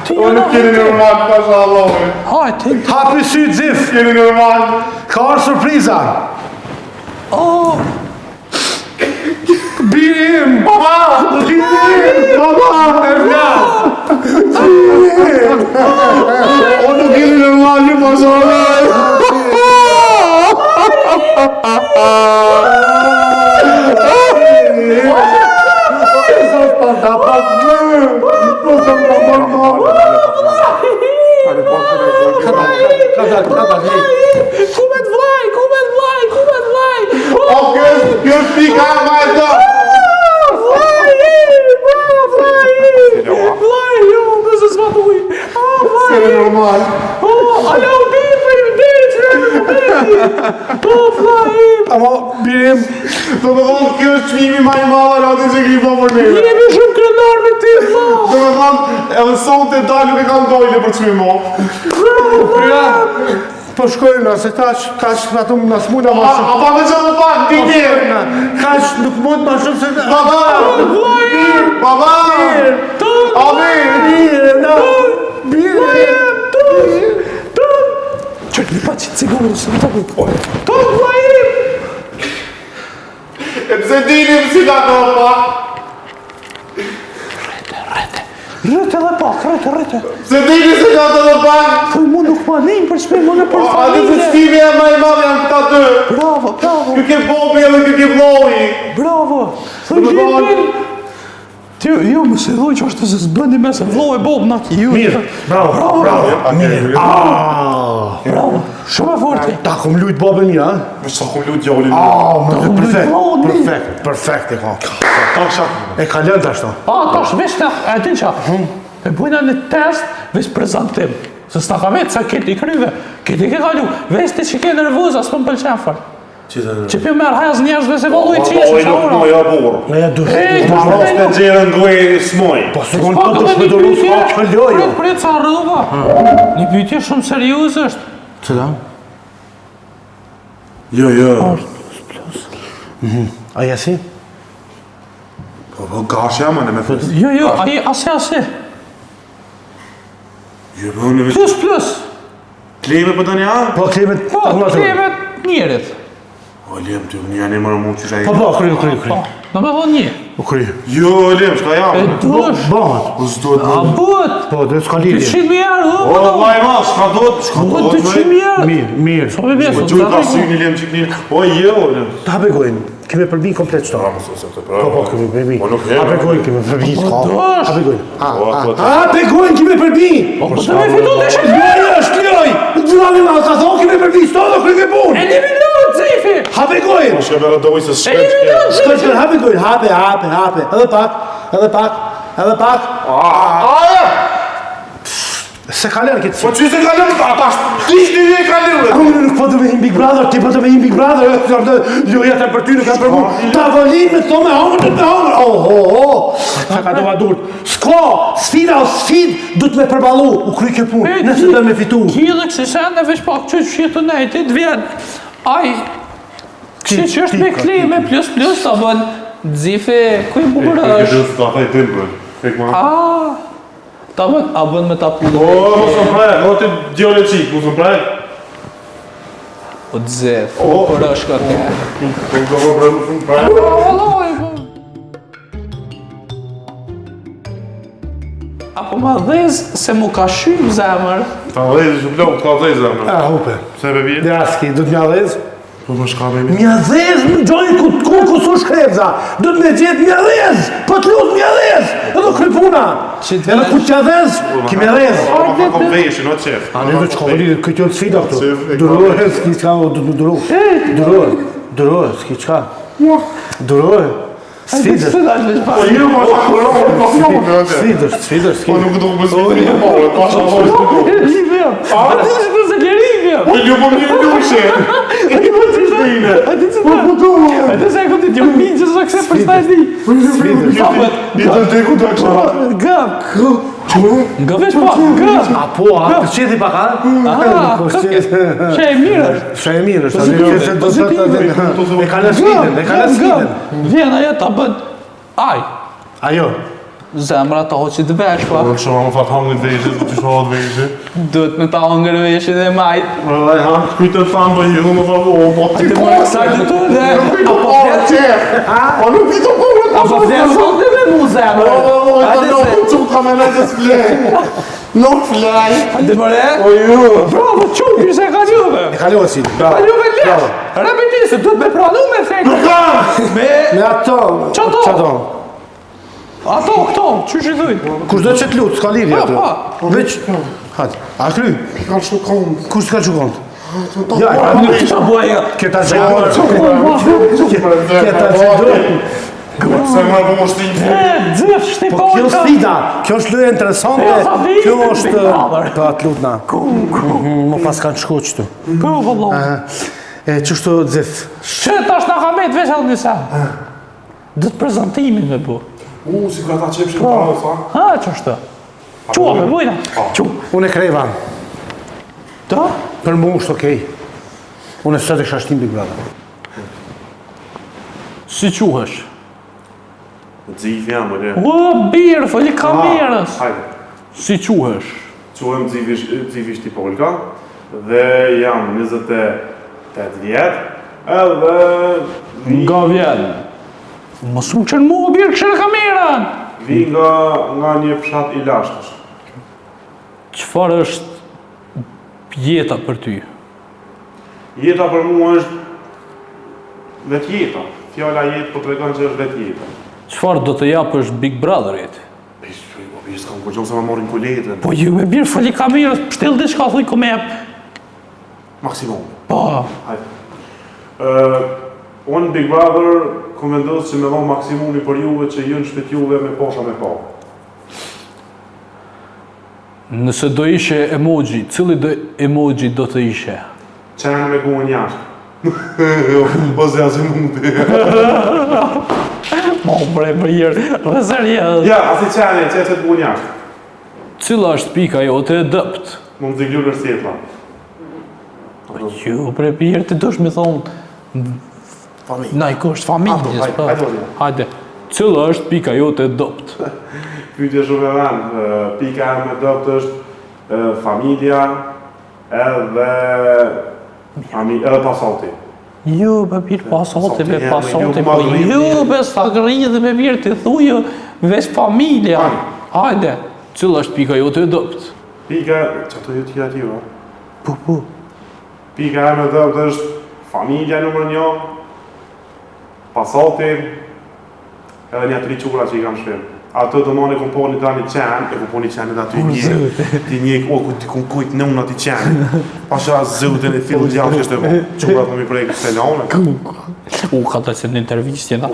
Ti O, nuk keni normal, pasha Allahin. Hajde, hapi sytë zif. Keni normal. Ka ardhur surpriza. oh, Biri im, Baba! biri im, baba, e vla. O, nuk keni normal, ju pasha Allahin. ku me të vllaj, ku me të vllaj, ku me të vllaj. O, kjo është, kjo është pika e ma e do. Vllaj, bravo, vllaj. Vllaj, jo, nëse s'ma thuj. Ah, vllaj. Keni normal. Oh, alo, bi, faleminderit, që jemi në beti. Po, vllai im. Ama biri im, Do të thonë, kjo është çmimi ma i madh Aladin që ki po për neve. Jemi shumë krenar me ty, vlla. Do të thonë, edhe sonte dalë nuk e kam dojle për çmim o. ja, po shkojmë na se tash, kaq ato na s'muna ma A, shumë. a pa me që më pak, Po diti! shkojmë na, Kaq nuk mund ma shumë se Baba! Baba! Abi! Mirë, na. Mirë. Çek një paqit cigare, se më të Tu, vllai im. E pse dini si ka do pak? Rrëte edhe pak, rrëte, rrëte. Pse dini si ka do pak? Thuj, mu nuk ma nim për çmim, unë për A di se familje. çmimi e ma i madh janë këta dy. Bravo, bravo, Ky ke Bobi edhe ky ke Vlloi. bravo. Thuj, Do të thonë- Lipin. Ti, jo, më se dhoj që është se s'bëndi me se vllo e bob na ki ju. Mirë, bravo, bravo. Mirë. Ah, Bravo, shumë e fortë. ta kom lujt babën mirë, a? Me sa kom lut djalin. Ah, më kom lujt perfekt, vllahun mirë. perfekt, perfekt e ka. Ta kisha E ka lënë tash to. A, tash veç na, e din qa, e bujna një test, veç prezentim. Se s'ta ka vetë, se keti i kryve, keti ke kalu, veç ti që ke nervoz, as po më pëlqen fort. Që pi merr hajaz njerëzve se valloj Po, qeshë, oj, nuk moj, ja burr. Ne ja dush. Ej, Ma dush ros të gjerën gojë smoj. Po s'kon po dush me doru s'ka kjo lojë. Prit, prit, sa rrova. Një pyetje shumë serioze është. Cila? Jo, jo. A jesi? Po, po, gash jam, anë me fës. Jo, jo, ai asi asi. Jo, po, unë veç... Plus plus. Kleme po doni, a? Po klemet Po, klemet njerit. O, lem, ty, unë janë e mërë mu që Po po, kry, kry, kry. Do me thonë një. U kry. Jo, lem, shka jam. E dush. Bëhet. Po s'duhet. A bëhet? Po, dhe s'ka lidhje. 200.000 euro, O, vllai ma, s'ka duhet, s'ka Po duhet. 200.000 euro. Mirë, mirë. Po me Po gjuj ka syni lem çik mirë. O jo, lem. Ta hape gojën. Keme përbi komplet çto. Po, po, keme përbi. Po nuk e. Hape gojën, keme përbi. Po dush. Hape gojën. Ha, Po, ha. po, po. Hape gojën, keme përbi. Po po të me fitu 200.000 Loj është loj. Gjurami ma, ka thonë keme përbi çto do kryke punë. Eliminohet Zefi! Hape gojën. Shka bëra do se s'shkon. Eliminohet Shkoj, Zefi! shkoj, hape gojën, hape, hape, hape. Edhe pak, edhe pak, edhe pak. Se ka lënë këtë Po ç'i se ka lënë ata? Ti ti e ka lënë. Unë nuk po të me him Big Brother, ti po të me him Big Brother, e, jam të loja të për ty nuk janë për mua. Tavolinë me to me hongër, të me hongër. Oh, oh, oh. Sa ka dova durt. S'ka, sfida o sfidë, du të me përballu. U kry kjo punë, nëse do me fitu. Ki dhe kësi sende veç pak që që të nejti, të vjen. Aj, kështu që është me ti, kle, me plus plus, ta bën Zifi, ku i bukur është? Ta thaj tim bën. Fik ma. Ah, ta bën, a bën me ta punë. O, mos më prek, o ti djolë çik, mos më prek. O Zef, bukur është këtë. Po do të prek, mos më prek. Vallai, po. Apo ma dhez se mu ka shym zemër. Ta dhezë, që blok, ta dhezë zemër. A, hupe. Pse be bie? Ja, s'ki, do të mja dhez. Po më shka me mi. Mja dhez, më gjojnë ku, ku, ku su shkrepza. Do të me gjetë mja dhez, po të lutë mja dhez. Edhe kry puna. Që të Edhe ku t'ja dhez, ki mja dhez. Po ma ka veshin, o qef. A ne do të shkoj, këtë janë sfida këtu. Qef, e ka Durohe, s'ki çka, do të duro. Durohe, durohe, s'ki çka. Durohe. Sfidë. Sfida është veç pak. Po jo, ma shka po po po. Sfidë, sfidë, s'ki. Po nuk do të më sfidë, po po po. A ti që të se liri Po ju po mirë lushe. A ti që të A ti se e këti t'jo minë që së këse për shta e di. Sfidë. Sa bët? I të të ku të kësha. Gë. Gë veç pak, gë. A po, a, të qeti pak, a? Ah, Po, kë- Që e mirë është. Shë e mirë është, a se do të të E ka në sfidën, e ka në sfidën. Vjen ajo ta bën. Aj, Ajo, zemra ta hoqi të vesh pa. Po shumë më fat hangën veshit, po të shohat veshit. Duhet me ta hongër veshin e majt. Vallai ha, kujt të thanë po ju më thanë, o po ti Të po. mërë kësaj të të dhe. Po po qef. Po nuk i të po. Apo flet sot dhe me mu zemër. Po po po, Hajde nuk se- çu ka me në të fle. Nuk flej. Hajde mëre. Po ju. Bravo, çupi se ka ljuve. e kalova sfidën. Ka ljuve lesh. Repeti se duhet me pranu me fek. Me Me ato, Çato? Çato. ato këto, qysh i thuj? Kush do që të lutë, s'ka lidhje Po, ato. Veç, hajde, a kry? Kanë shumë kont. Kush s'ka çu kont? Ja, e ka Nuk të bëj. Këta që Këta që Se më po më shtin. E, gjithë shti Po kjo sfida, kjo është loja interesante, Jo, sa vite, kjo është... Big Brother. Po, atë lutna. Mhm, Më pas kanë shku qëtu. Po, vëllai. Aha. E, qështu Zef? Që tash na ka met veç edhe një sen. Do të prezantimin me bu. U, si ka ta qepshin pa, sa? Ha, qështu. Qua, me bujna. Qu. Unë e kreva. Ta? Për mu është okej. Unë e sot e kisha shtim Big Brother. Si quhesh? Xif jam, o le. U, birë, foli kamerës. Hajde. Si quhesh? Quhem Xifi Xifi Shtipolka dhe jam 28 vjet. Edhe vi, Nga vjen. Mos më qenë mua birë këshërë kamerën. vi nga nga një fshat i lashtës. Çfarë është jeta për ty? Jeta për mua është vetë jeta. Fjala jetë po tregon që është vetë jeta. Çfarë do të japësh Big Brotherit? Po po s'kam kurrë se më marrin kuletën. Po ju me birë foli kamerës, pështell diçka thuj ku me jep. Maksimum. Po, Hajde. Ë, unë Big Brother kom vendos që me dhonë maksimumi për juve që ju në shtëpi juve me posha me pa. nëse do ishe emoji, cili do emoji do të ishe? Qenë me guën jashtë. Ose asë mundi. Mo, bre, mirë, dhe serioz. Ja, asi qenë, që e të guën jashtë. Cila është pika jote e dëpt? Më më ziglur është sjetla. Po ju, bre, birë, ti dush mi thonë, Familje. na i kusht familjes, Hajde, po. hajde, hajde. Hajde. Cila është pika jote e dëpt? Pyetje shumë e vend. Ë, Pika e më dobët është ë, familja edhe fami, edhe pasati. Jo, be bir, pasati, be pasati, po jo, be sa gërri dhe be bir, ti thuj, veç familja. Hajde, cila është pika jote e dobët? Pika, që të ju tjera tjera? Po, po. Pika e me dobët është familja numër një, pasati, edhe një tri qura që i kam shpim. Ato do mone kom po një tani qenë, e kom po një qenë edhe aty një, ti një, o, ku ti kom kujt në unë aty qenë. Pasha zëtën e fillu djallë që është e po, qurat më mi prejkë se lone. U, ka të se në intervistë jena.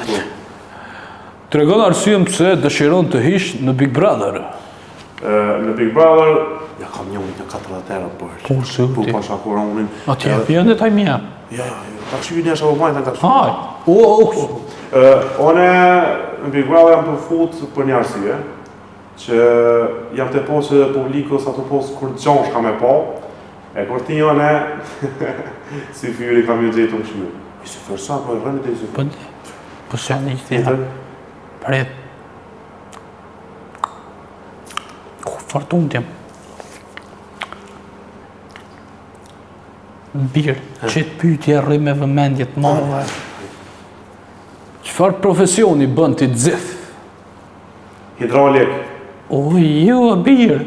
Tregon arsyen pse dëshiron të hish në Big Brother. Në Big Brother, ja kam një unë një 40 euro për. Po, se Po, pasha koronin. A ti e pjën dhe taj mja? Ja, ja, ja, ta kështu një është apo ta kështu. Haj, o, o, One në Big Brother jam të fut për një arsye, që jam të po që publiku sa të po kur gjosh ka me po, e kur ti jone, si fyri kam ju gjetë unë kështu. I si fyri sa, po e rënë të i si Po, po se një të Pret. Ku fortun t'jem. Bir, qitë pytje rri me vëmendje të madhe. Çfarë profesioni bën ti Xhif? Hidraulik. O, jo, bir.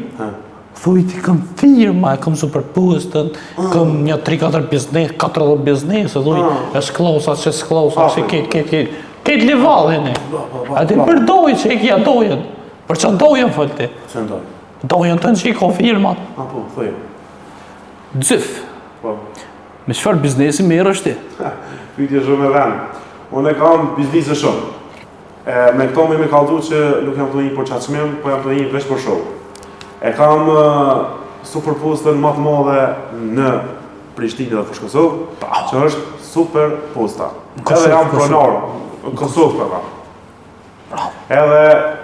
Thuj ti kam firma, e kam super postën, ah. kam një 3-4 biznes, 40 biznes, e thuj, ah. e sklosa, që sklosa, që ketë, ketë, ketë, ketë livallin e. A ti për dojë që e kja dojën, për që dojën fol ti? Që dojën? Dojën të në që i ka firmat. A, po, thuj. Xhif. Po. Me çfarë biznesi merresh ti? Pyetje shumë e vend. Unë e kam biznese shumë. E, me këto me me kallzu që nuk jam të një për qatë çmim, po jam të një veç për show. E kam super postën më të madhe në Prishtinë dhe Fushë Kosovë, që është super posta. Edhe jam pronar në Kosovë për kam. Edhe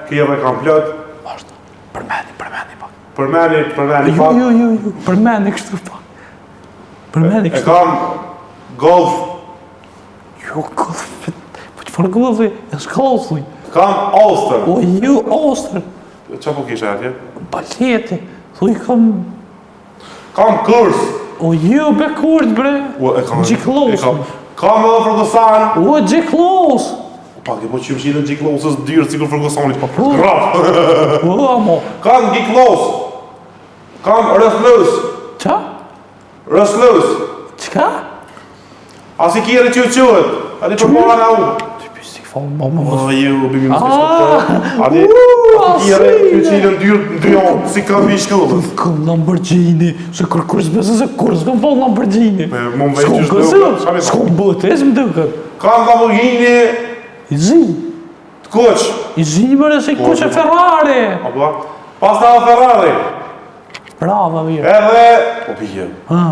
kjerë kam plot. Vazhdo. Përmeni, përmeni pak. Përmeni, përmeni jo, pak. Jo, jo, jo, përmeni kështu pak. Përmeni kështu. E kam golf. Jo, golf. Po çfarë golfi? E s'golfi. Kam Alster. O, jo, Alster. Qa po kisha atje? Baleti. Thuj kam... Kam kurs. O, jo, be kurs, bre. O, e kam... G-Class. E kam... Kam edhe Ferguson. O, G-Class. Pak e po që më shqitën G-Class-ës dyrë sikur Fergusonit. Po, po. Graf. Po, amo. Kam G-Class. Kam Rolls Qa? Rolls Qka? A si kjerë që ju quhet? A di për para nga u? Ti për si fal, më më më. O, ju, bi mi mos ah, A di, a si kjerë që ju qilën dyrë në dy onë, si këmbi i shkollës. Këm Lamborghini, se kur kur s'besë se kur s'këm po Lamborghini. Me, më më veç që shdo. S'kom bëtë, e s'më duket. Kam Lamborghini. I zi. Të kuq. I zi mëre se i kuq e Ferrari. Apo, pas ta Ferrari. Bravo, mirë. Edhe, po pije. Ha.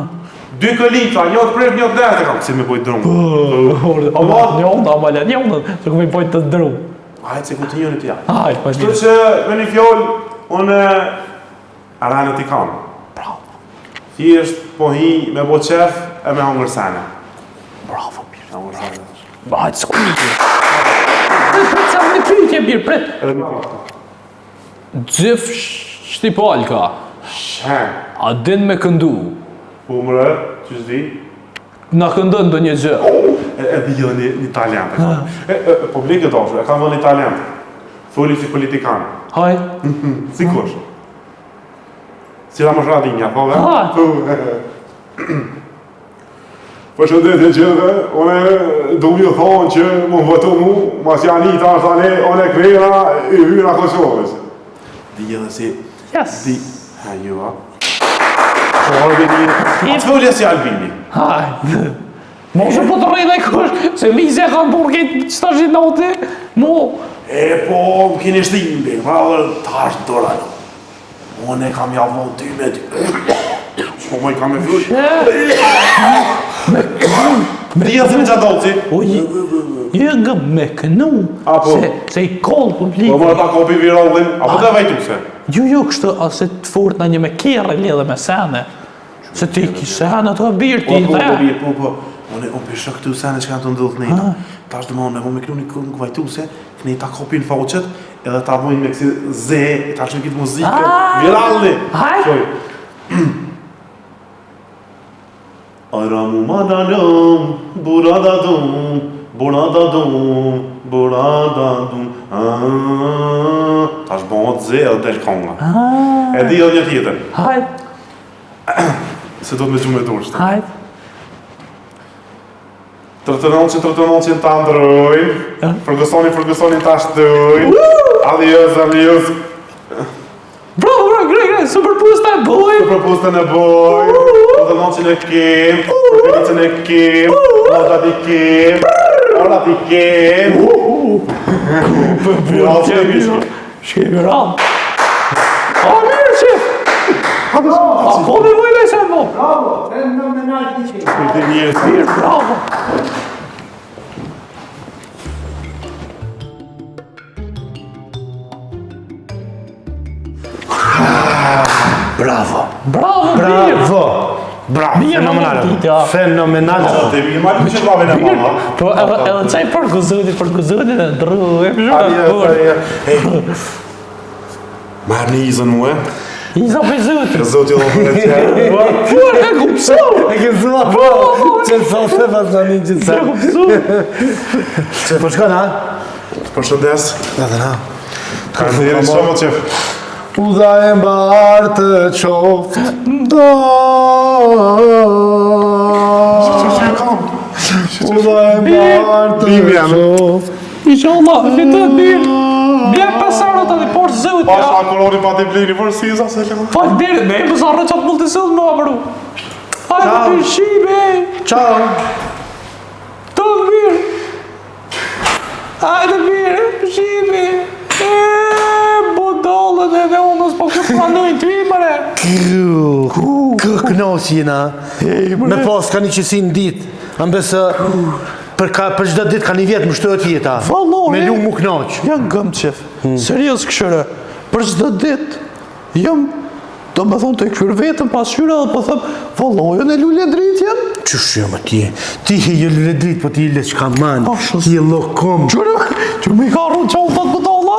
Dy këlica, një të pref, një të derë, kam si me bojt drum. Po, po, një onda, ama la, një onda, se ku me bojt të drum. Hajde, se ku të njëri të jam. Hajde, po Kështu që, me një fjalë, unë, aranët i kam. Bravo. Thjesht, po hi me bo qef e me hongër sene. Bravo, mirë. Hongër sene. Hajde, s'ku një. Prit, prit, sa një pyetje, birë, prit. Edhe një pyetje. Xhif Shtipalka. She. A din me këndu? Po mre, që s'di? Na këndon ndonjë gjë. Oh, e, e di jo një, një talent. E, kam. e, e, publik e dashur, e kam vënë një talent. Foli si politikan. Haj. Si kush? Si Ramush Haradinaj, po ve? Haj. Përshëndetje gjithëve, unë du më ju thonë që më votu mu, mas Janita është tani, unë e krena i hyra Kosovës. Di edhe si... Yes. Di... Ha, ju, a? Po, Albini... A të folje si Albini? Hajde. Mos e po të rrejnë e kush, se mizja kanë burë këtë që ta noti, mu. E po, më keni shtinë, Big Brother, tash dora. Unë e kam ja vonë dy me dy. Po më i kam e fryt. Me kënu. Ti ja me qato si? O, je nga me kënu. Apo. Se, se i kollë publiku. Po më ta kopi virallin. Apo të vajtu se? Jo, jo, kështu, ase të fort në një me kjerë lidhe me sene. Se ti ki sene të birë ti po, dhe. Po, po, po, po. Unë, unë për shok këtu sene që kanë të ndodhë nejta. Tash dhe më unë, me kënu një këngë vajtuse, këne ta kopin faqet, edhe ta bojnë me kësi ze, e ta qënë këtë muzikë, Ah! viralli. Haj. Shoj. Aramu madalum, burada dum, burada dum, burada dum. Tash bëhet ze edhe del konga. E di edhe një tjetër. Hajt. Se do të me gjumë me dorë. Hajt. 39 39 ta ndrojnë. Fergusoni, Fergusoni ta shtojnë. Adios, adios. Bravo, bravo, gre, gre, super pusta e bojmë. Super pusta e bojmë. 39 e kem. Fergusonin e kem. Modat i kem. Orat i kem. Bravo, Shkemi rallë. A, mirë që! A, ko me vojnë e se mo? Bravo, fenomenal ti që. Mirë, bravo. Bravo. Bravo, mirë. Bravo. Bravo, Mirë, fenomenal. më ja. Fenomenal. Te mi marrë që bravo në mama. Po, edhe, edhe qaj për gëzoni, për gëzoni dhe dru, e për Hey. Marrë një izën mue. Iza për zëtë. Zoti Allah për e qërë. Po, e kupsu! E ke zua, po, që sa se pas në një gjithë E kupsu! Po shkon, ha? Përshëndes. Edhe na. Faleminderit shumë qef. Udha e mbarë të qoftë Do Udha e mbarë të qoftë Inshallah, fiton mirë. Bje 5 euro tani por zëut. Pasha ja. koroni pa të blini për siza se lë. Po deri me më zarrë çat mund të sell më abru. Hajde të shibe. Ciao. Të mirë. Hajde mirë, shibe. E budallën e dhe unë s'po kë pranojnë ty mëre. Kë, kë kënaqë jena. Me pas ka një qësi në ditë. A mbesë për ka për çdo ditë ka një vjet më shtohet jeta. Vallahi. Me lu mu kënaq. Janë gëm qef. Serios këshyre. Për çdo ditë jam do me thonë të këshyrë vetëm pas këshyre dhe po them, vallahi, unë e lule dritë jam. Qysh jo më ti? Ti je lule dritë, po ti je leçkaman. Po, shu- Ti je lokom. Qyre, që më i ka rrë qallë të budalla?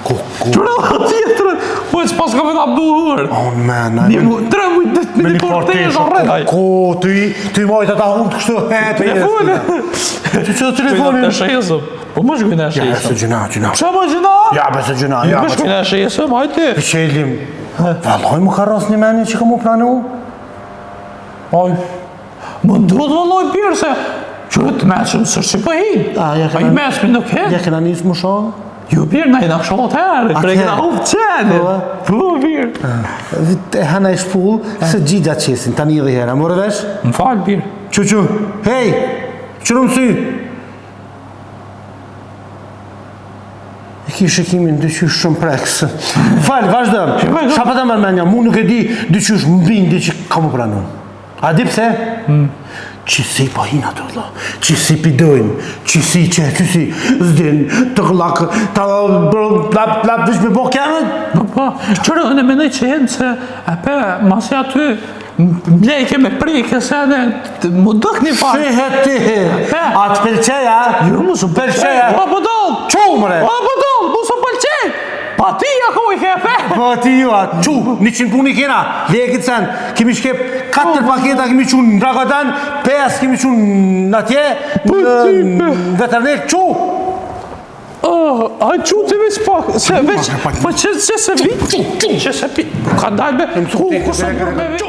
Ku ku? Qyre dhe tjetërën, po e s'pas ka me ta buhur. Oh man, Një mu, tre muj ditë me një portezh arret. Ku ty ty majt ata hunt kështu he të Telefoni. Ti ço telefonin? Të shesëm. Po më shkojnë e Ja, se shesëm. gjuna, gjuna. Pse më gjuna? Ja, be se gjuna, ja. Më shkojnë e shesëm, hajde. Qelim. Vallaj më ka ras një menje që ka mu pranu? Aj, më ndodh vallaj birë se që të meqëm së që po hin. A, ja A kena- i meqmi nuk hin. Ja kena nisë më shohë? Jo birë, na i na shohë atëherë, kre kena hup qenin. Po, Po birë. E hana i shpull, se gjigja qesin, tani edhe hera, more vesh? Më fal birë. Qu, qu, hej, qëru më sy? E ki shikimin dyqysh shumë preks. Fal, vazhdo. Qa pa ta marrë menja, mu nuk e di dyqysh më bindi që ka më pranu. A di pse? Që si po hin ato, vlla? Që si pi dojnë? Që si që, që si s'din, të këllak, ta plap, plap, veç me bo kemën? Po, po, qërë, unë e mendoj që jenë se, e pe, masi aty, mlejke me prekë, se edhe, më dëk një farë. Shihet ti, a të pëlqej, a? Jo, mos u Pëlqej, a? O, budall! Qu, mre? O, budall, mos u pëlqej! Pa ti, ja ku i ke, pe? Po ti ju, a, qu, 100 punë i kena, leje këtë sen, kemi shkep 4 paketa kemi qu në Dragodan, 5 kemi qu në atje, në në veteriner, qu! Oh, a qu ti veç pak, se veç, po që, që se vi, që se pi, ka dalë me, ku, ku se bërë me vi?